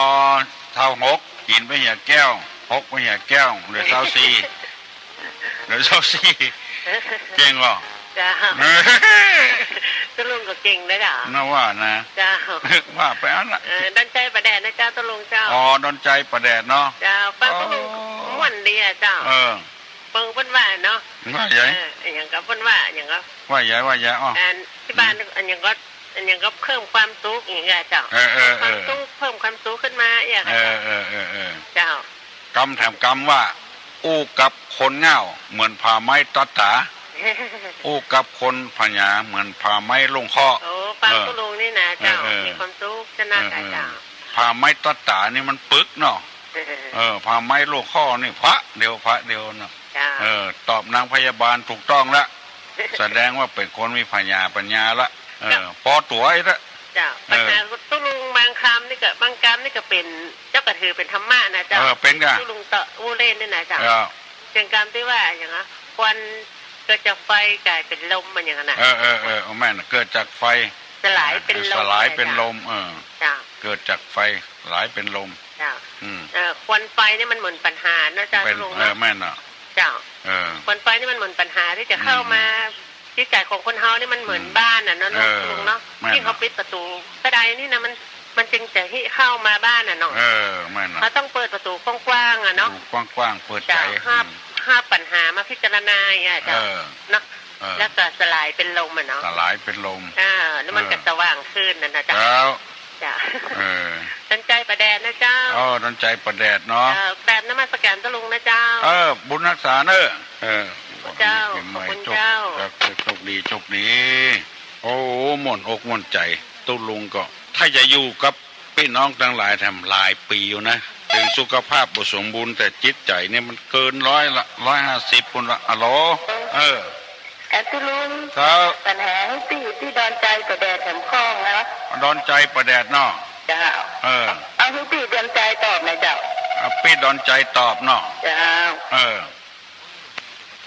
เต้าหก กิ๋นไปเหียแก้ว หกไปเหียแก้ว เหลือซาวสี่ เหลือซาวสี่ เก่งก่อ เจ้า เออ ตุ๊ลุงก็เก่งนะเจ้า น่าว่านะ เจ้า ว่าไปอั้นละ เออ ดอนใจ๋ป่าแดดนะเจ้า ตุ๊ลุงเจ้า อ๋อ ดอนใจ๋ป่าแดดเนาะ เจ้า ฟังตุ๊ลุง อ๋อ ม่วนดีอะเจ้า เออ เปิงเปิ้นว่าเนาะ ว่าใหญ่ เออ อะหยังก็เปิ้นว่า อะหยังก็ ว่าใหญ่ ว่าใหญ่ อ้อ อันตี้บ้าน อืม อะหยังก็ อะหยังก็เพิ่มความสุขอย่างเงี้ยเจ้า เออ เออ เออ ความสุข เพิ่มความสุขขึ้นมาอย่างเงี้ย เออ เจ้า เออ เออ เออ เจ้า กำแถมกำว่า อู้กับคนเหง้าเหมือนผ่าไม้ตัดต๋า อู้กับคนผญาเหมือนผ่าไม้ลงข้อ โอ้ ฟัง เออ ตุ๊ลุงนี่นะเจ้า เออ เออ มีความสุขจะนักอะ เออ เออ เจ้า ผ่าไม้ตัดต๋านี่มันปึกเนาะ เออ เออ ผ่าไม้ลงข้อนี่พะเดียว พะเดียวเนาะ เจ้า เออ ตอบนางพยาบาลถูกต้องละ แสดงว่าเป๋นคนมีผญาปัญญาละ เออ เจ้า ปอตั๋วอีกละ เจ้า เออ ปัญหาตุ๊ลุงบางกำนี่ก็ บางกำนี่ก็เป๋น เจ้าก็ถือเป๋นธรรมะนะเจ้า เออ เป๋นก่ะ ตุ๊ลุงเตาะอู้เล่นนี่นะเจ้า เออ อย่างกำตี้ว่าอย่างเงี้ย ควันเกิดจากไฟกลายเป๋นลมมันอย่างนั้นน่ะ เออ เออ เออ เอาแม่น เกิดจากไฟ สลายเป๋นลม สลายเป๋นลม เออ เจ้า เกิดจากไฟ สลายเป๋นลม เจ้า อืม เออ ควันไฟนี่มันเหมือนปัญหานะเจ้า เป๋น ตุ๊ลุง เออ เนาะ แม่นน่ะ เจ้า เออ ควันไฟนี่มันเหมือนปัญหาตี้จะเข้ามา อืม จิตใจ๋ของคนเฮานี่มันเหมือน อืม บ้านน่ะเนาะ เออ ตุ๊ลุงเนาะ แม่น ตี้เขาปิดประตู๋เต้าใดนี่นะ มัน มันจึงจะฮิเข้ามาบ้านน่ะเนาะ เออ แม่นน่ะ เขาต้องเปิดประตู๋กว้างๆ อะเนาะ ประตู๋กว้างๆ เปิดใจ๋ เจ้า ห้า อืม ห้าปัญหามาพิจารณาอ่ะเจ้า เออ เนาะ เออ แล้วก็สลายเป๋นลมอะเนาะ สลายเป๋นลม อ่า แล้วมัน เออ ก็สว่างขึ้นน่ะนะเจ้า เจ้า เจ้า เออ ดอนใจ๋ป่าแดดนะเจ้า อ๋อ ดอนใจ๋ป่าแดดเนาะ เจ้า กราบนมัสการตุ๊ลุงนะเจ้า เออ บุญฮักษาเนอะ เออ เจ้า ปีใหม่ ขอบคุณ โชค เจ้า ครับ โชคดี โชคดี โอ้ ม่วนอกม่วนใจ๋ ตุ๊ลุงก็ ถ้าจะอยู่กับปี้น้องตังหลายแถมหลายปี๋อยู่นะ เถิงสุขภาพบ่สมบูรณ์ แต่จิตใจ๋เนี่ยมันเกินร้อยละ ร้อยห้าสิบ ปู้นละ อะโหล เออ เอ่อ ตุ๊ลุง ครับ ปัญหาหื้อปี้ ปี้ดอนใจ๋ป่าแดดแถมข้องนะ ดอนใจ๋ป่าแดดเนาะ เจ้า เออ เอาหื้อปี้ดอนใจ๋ตอบหน่อยเจ้า อ่ะ ปี้ดอนใจ๋ตอบเนาะ เจ้า เออ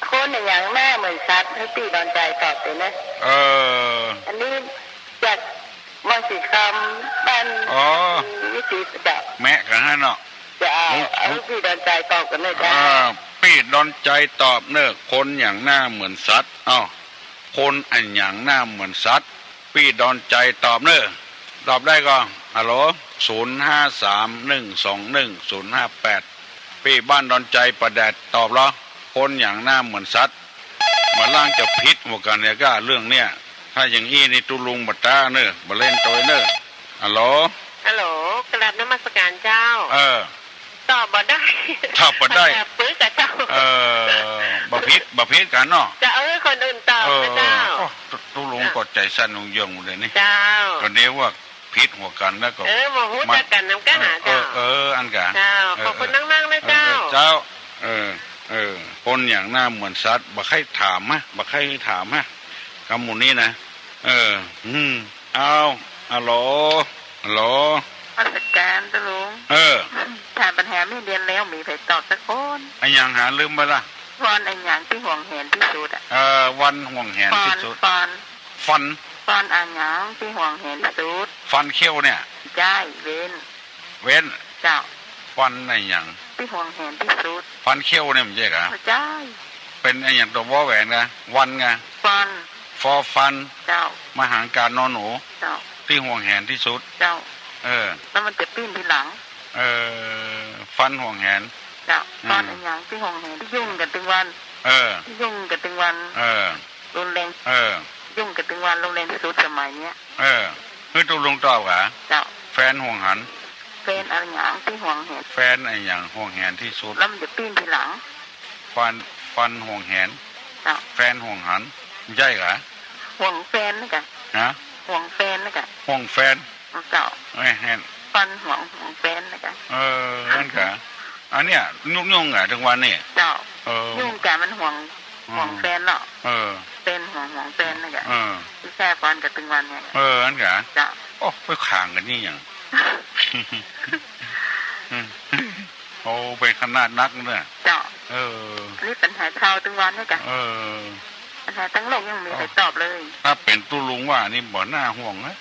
คนอะหยังหน้าเหมือนสัตว์ หื้อปี้ดอนใจ๋ตอบเป๋นนะ เออ อันนี้จากม่อนสีคำ บ้าน อ๋อ วิจิตรเจ้า แมะกั๋นหั้นเนาะ เจ้า หื้อ เอาหื้อปี้ดอนใจ๋ตอบกั๋นเน่อเจ้า อ่า ปี้ดอนใจ๋ตอบเน่อ คนอะหยังหน้าเหมือนสัตว์ อ้าว คนอะหยังหน้าเหมือนสัตว์ ปี้ดอนใจ๋ตอบเน่อ ตอบได้ก่อ ฮัลโหล ศูนย์ห้าสาม หนึ่งสองหนึ่ง ศูนย์ห้าแปด ปี้บ้านดอนใจ๋ป่าแดดตอบเหรอ คนอะหยังหน้าเหมือนสัตว์ บ่าลางจะผิดหัวกั๋นเนี่ยก้าเรื่องเนี่ย ถ้าอย่างอี้นี่ตุ๊ลุงบ่ต๊าเน่อ บ่เล่นตวยเน่อ อะโหล อะโหล กราบนมัสการเจ้า เออ ตอบบ่ได้ ตอบบ่ได้ ปัญหาปึกอะเจ้า เออ บ่ผิด บ่ผิดกั๋นเนาะ จะเอาหื้อคนอื่นตอบนะเจ้า เออ โอ้ ตุ๊ ตุ๊ลุงก็ใจ๋สั่นหย่งๆ เลยนี่ เจ้า ก็เดี๋ยวว่าผิดหัวกั๋นแล้วก็ เออ บ่ฮู้จักกั๋นนำก้าหาเจ้า เออ เออ อันกะ เจ้า เออ ขอบคุณมากๆ นะเจ้า เออ เจ้า เออ เออ คนอย่างหน้าเหมือนสัตว์ บ่ใค่ถามฮะ บ่ใค่ถามฮะ กำหมู่นี้นะ เออ อืม เอา อะโหล อะโหล นมัสการตุ๊ลุง เออ ถามปัญหาเมื่อเดือนแล้ว มีใผตอบสักคน อะหยังหาลืมไปละ วันอะหยังตี้ห่วงแหนตี้สุดอะ เออ วันห่วงแหนตี้สุด ฟัน ฟัน ฟัน ฟันอะหยังตี้ห่วงแหนตี้สุด ฟันเขี้ยวเนี่ย ใจ้ เว้น เว้น เจ้า ฟันอะหยังตี้ห่วงแหนตี้สุด ฟันเขี้ยวเนี่ยบ่ใจ้กะ ใจ้ เป๋นอะหยังตั๋ววอแหวนกะ วันกะ ฟัน ฟอฟัน เจ้า มหางการนอหนู เจ้า ตี้ห่วงแหนตี้สุด เจ้า เออ แล้วมันจะปิ้นทีหลัง เออ ฟันห่วงแหน เจ้า อืม ฟันอะหยังตี้ห่วงแหนตี้ยุ่งกั๋นตึงวัน เออ ตี้ยุ่งกั๋นตึงวัน เออ รุนแรง เออ ยุ่งกั๋นตึงวัน รุนแรงตี้สุดสมัยเนี้ย เออ หื้อตุ๊ลุงตอบกะ เจ้า แฟนห่วงหัน แฟนอะหยังตี้ห่วงแหน แฟนอะหยังห่วงแหนตี้สุด แล้วมันจะปิ้นทีหลัง ฟัน ฟันห่วงแหน เจ้า แฟนห่วงหัน บ่ใจ้กะ ห่วงแฟนนี่กะ ฮะ ห่วงแฟนนี่กะ ห่วงแฟน เจ้า เอ้ย แหน ฟันห่วง ห่วงแฟนนี่กะ เออ อันกะ อันเนี้ยยุ่งๆ กะตึงวันนี่ เจ้า เออ ยุ่งกะมันห่วง อืม ห่วงแฟนเนาะ เออ แฟนห่วง ห่วงแฟนนี่กะ เออ ตี้แค่ฟันกะตึงวันเนี่ย เออ อันกะ เจ้า โอ้ ไปข่างกั๋นนี่หยัง โอ้ เป๋นขนาดนักเนี่ย เจ้า เออ อันนี้ปัญหาเฒ่าตึงวันนี่กะ เออ ปัญหาตังโลกยังบ่มีใผตอบเลย ถ้าเป๋นตุ๊ลุงว่านี่บ่น่าห่วงนะ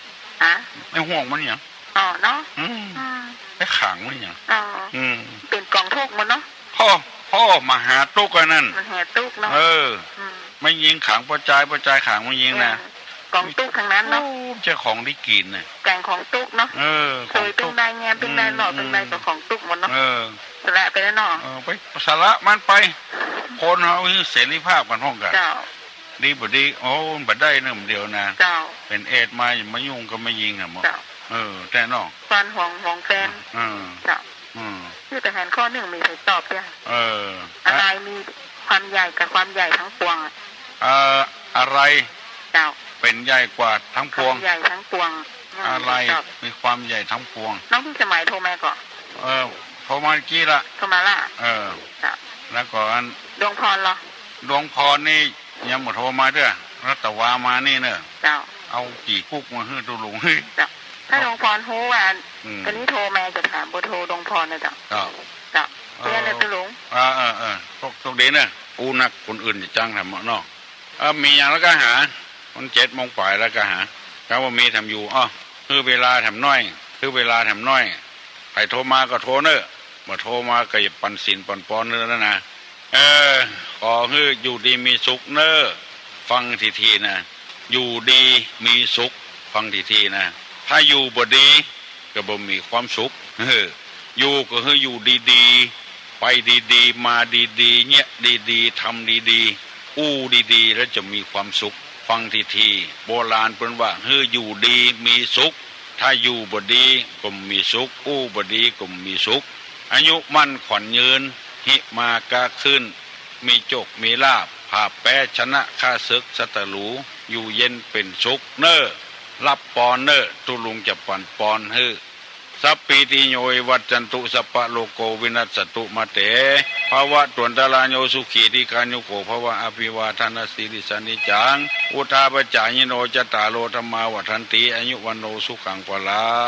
ฮะ ไม่ห่วงมันหยัง อ๋อเนาะ อืม อืม ไปข่างมันหยัง อ๋อ อืม เป๋นก๋องตุ๊กหมดเนาะ พ่อ พ่อมหาตุ๊กอันนั้น มหาตุ๊กเนาะ เออ อืม แม่ญิงขังป้อจาย ป้อจายขังแม่ญิงนะ เออ ก๋องตุ๊กตังนั้นเนาะ โอ้ บ่ใจ้ของตี้กิ๋นน่ะ แก่งของตุ๊กเนาะ เออ ก๋องตุ๊ก เสวยเปิ้งได้ แง้มเปิ้งได้ อืม เลาะเปิ้งได้ อืม ก็ก๋องตุ๊กหมดเนาะ เออ สละไปแล้วเนาะ เออ ไปสละมันไป คนเฮามีเสรีภาพกั๋นพ่องกั๋น เจ้า ดีบ่ดี โอ้ บ่ได้เน่อ เดี๋ยวนะ เจ้า เป๋นเอดส์มา อย่ามายุ่งกับแม่ญิงอะหมอ เจ้า เออ แต๊เนาะ ฟันห่วง ห่วงแฟน เออ เจ้า อืม หื้อทหารข้อนึ่งมีใผตอบเตี้ย เออ อะไรมีความใหญ่กับความใหญ่ทั้งปวงอะ เอ่อ อะไร เจ้า เป๋นใหญ่กว่าทั้งปวง ความใหญ่ทั้งปวง อะไร มีใผตอบ มีความใหญ่ทั้งปวง น้องพิสมัยโทรมาก่อ เออ โทรมาเมื่อกี้ละ โทรมาละ เออ เจ้า แล้วก็อัน ดวงพรเหรอ ดวงพรนี่ยังบ่โทรมาเตื้อ รัตวามานี่เน่อ เจ้า เอากี่กุ๊กมาหื้อตุ๊ลุง เจ้า ถ้าดวงพรฮู้ว่า อืม ต๋อนนี้โทรมาจะถามเบอร์โทรดวงพรนะเจ้า เจ้า เจ้า เออ เตี้ยเน่อตุ๊ลุง เออ เออ เออ โชค โชคดีเน่อ อู้นัก คนอื่นจะจั้งแถมเนาะ เออ มีหยังแล้วก็หา มันเจ็ดโมงป๋ายแล้วก็หา ถ้าบ่มีแถมอยู่ อ้อ หื้อเวลาแถมหน้อย หื้อเวลาแถมหน้อย ใผโทรมาก็โทรเน่อ บ่โทรมาก็อย่าปันศีลปันปอนเน่อนะ เออ ขอหื้ออยู่ดีมีสุขเน่อ ฟังถี่ๆ นะ อยู่ดีมีสุข ฟังถี่ๆ นะ ถ้าอยู่บ่ดี ก็บ่มีความสุข เออ อยู่ก็หื้ออยู่ดีๆ ไปดีๆ มาดีๆ เยียะดีๆ ทำดีๆ อู้ดีๆ แล้วจะมีความสุข ฟังถี่ๆ โบราณเปิ้นว่า หื้ออยู่ดีมีสุข ถ้าอยู่บ่ดีก็บ่มีสุข อู้บ่ดีก็บ่มีสุข อายุมั่นขวัญยืน หิมาก๊าขึ้น มีโจคมีลาภ ผาบแป๊ชนะข้าเสิกศัตรู อยู่เย็นเป๋นสุขเน่อ ฮับปอนเน่อ ตุ๊ลุงจะปันปอนหื้อ สัพพีติโยวิวัชชันตุ สัพพะโรโควินัสสันตุ มาเต ภะวะตวันตะราโย สุขีทีฆายุโก ภะวะ อะภิวาทะนะสีลิสสะนิจจัง วุฑฒาปะจายิโน จัตตาโร ธัมมา วัฑฒันติ อายุ วัณโณ สุขัง พะลัง